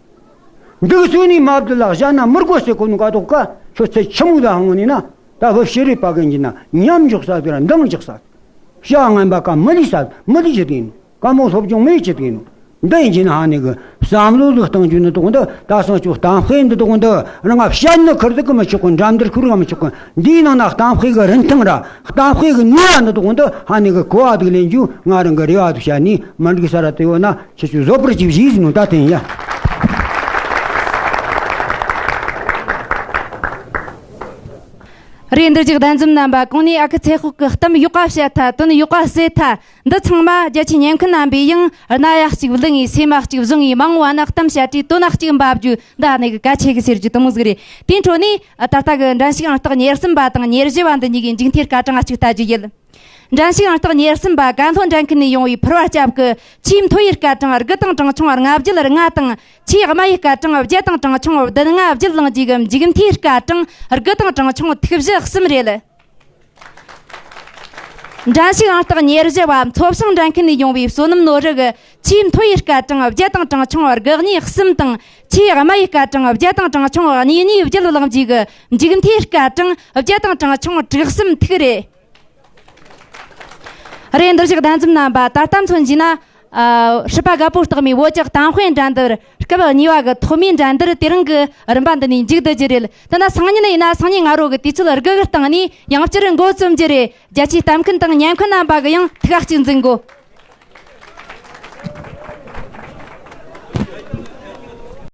འདུག་སོ་ནི་མ་བསྡུ་ལ་གཞན་ན་མི་དགོས་སེ་ཁོ་ནུ་ཀ་དོག་ཀ་ཁྱོད་ཚེ་ཆི་མོ་ད་ཧང་ནི་ན། ད་བུ་ཤེ་རི་པ་གན་གྱི་ན་ཉམས་འཇོག་ས་དེ་ར་འདང་འཇོག་ས། ཤ་ངན་པ་ཀ་མི་ལི་ས་མི་ལི་ཅི་དེ་ནུ། ཀ་མོ་སློབ་སྦྱོང་མི་ཅི་དེ་ནུ། འདི་ཡིན་གྱི་ན་ཧ་ནི་གི་བསམ་བློ་ལུགས་སྟངས་རྒྱུ་ནི་དོག་འདི་ད་སང་ཆོག་གཏམ་དཔེ་འདི་དོག་འདི་རང་ང་བཤད་ནི་ཁུར་དུ་གི་མི་ཆོག་གི། འགྲམ་འདིར་ཁུར་གི་མི་ཆོག་གི། འདིའི་ནང་ན་གཏམ་དཔེ་གི་རིན་ཐང་ར་གཏམ་དཔེ་གི་ནུས་པ་འདི་དོག་འདི་ཧ་ནི་གི་གོ་བ་དུ་ལེན་རྒྱུ་ང་རང་གི་རེ་བ་དུ་བཤད་ནི་མི་འགྲིག་ས་ར་དེ་ཡོད་ན་ཁྱེད་ཆོས་བཟོད་པར་ཅིག་བཞེས་ཟིན་ནོ་ད་དེ་ཡིན་ཡ། རེད། འདིར་ཅིག་གདན་འཛོམས་རྣམ་པ་གོང་ནས་ཨ་ཁུ་ཚེ་དཔོག་གི་གཏམ་ཡག་པ་བཤད་ཐལ། དོན་ཡག་པ་གསལ་ཐལ། འདི་ཚང་མ་རྒྱ་ཆེའི་ཉན་མཁན་རྣམ་པས་ཡང་རྣ་ཡག་ཅིག་བླངས་ངེས་སེམས་མ་ཅིག་བཟུང་ངེས་མང་བ་ན་གཏམ་བཤད་དུས་དོན་ན་གཅིག་འབབ་རྒྱུ་འདི་ནི་གི་གལ་ཆེ་གི་ཟེར་རྒྱུ་དེ་མོ་ཟིག་རེད། དེའི་འཕྲོ་ནས་ད་ལྟ་གི་འགྲན་ཞུགས་ཨང་རྟགས་ཉེར་གསུམ་པ་དང་ཉེར་བཞི་བ་འདི་གཉིས་ཀྱི་མཇུག་མཐའི་སྐར་གྲངས་ཅིག་ལྟ་རྒྱུ་ཡིན། འགྲན་ཞུགས་ཨང་རྟགས་ཉེར་གསུམ་པ་ཀན་ལྷོ་འགྲན་ཁུལ་ནས་ཡོང་བའི་ཕུར་བ་སྐྱབས་ཀྱིས་ཆེས་མཐོ་བའི་སྐར་གྲངས་དགུ་དང་གྲངས་ཆུང་ལྔ་བརྒྱད་ལྔ་དང་ཆེས་དམའ་བའི་སྐར་གྲངས་བརྒྱད་དང་གྲངས་ཆུང་བདུན་ལྔ་བརྒྱད་བླངས་རྗེས་ཀྱི་མཇུག་མཐའི་སྐར་གྲངས་དགུ་དང་གྲངས་ཆུང་ཐིག་བཞི་གསུམ་རེད། འགྲན་ཞུགས་ཨང་རྟགས་ཉེར་བཞི་བ་མཚོ་བྱང་འགྲན་ཁུལ་ནས་ཡོང་བའི་བསོད་ནམས་ནོར་བུ་གིས་ཆེས་མཐོ་བའི་སྐར་གྲངས་བརྒྱད་དང་གྲངས་ཆུང་དགུ་གཉིས་གསུམ་དང་ཆེས་དམའ་བའི་སྐར་གྲངས་བརྒྱད་དང་གྲངས་ཆུང་གཉིས་གཉིས་བརྒྱད་བླངས་རྗེས་ཀྱི་མཇུག་མཐའི་སྐར་གྲངས་བརྒྱད་དང་གྲངས་ཆུང་དྲུག་གསུམ་ཐིག་རེད། རེད། འདིར་བཞུགས་གདན་འཛོམས་རྣམ་པ་ད་ལྟ་མཚོན་གྱིས་ན། ཨ། སྲིད་པ་རྒད་པོ་རྟགས་མའི་བོད་ཀྱི་གཏམ་དཔེ་འགྲན་བསྡུར་སྐབས་གཉིས་པ་གི་ཐོག་མའི་འགྲན་བསྡུར་དེ་རིང་གི་རིམ་པ་འདི་ནས་མཇུག་བསྡུ་རྒྱུ་རེད། དེ་ན་སང་ཉིན་ཡིན་ན་སང་ཉིན་ང་རོ་གི་དུས་ཚོད་དགུ་གི་སྟེང་ནས་ཡང་བསྐྱར་འགོ་རྩོམ་རྒྱུ་རེད། རྒྱ་ཆེའི་གཏམ་མཁན་དང་ཉན་མཁན་རྣམ་པ་གིས་ཡང་ཐུགས་ཁ་གཅིག་འཛིན་དགོས།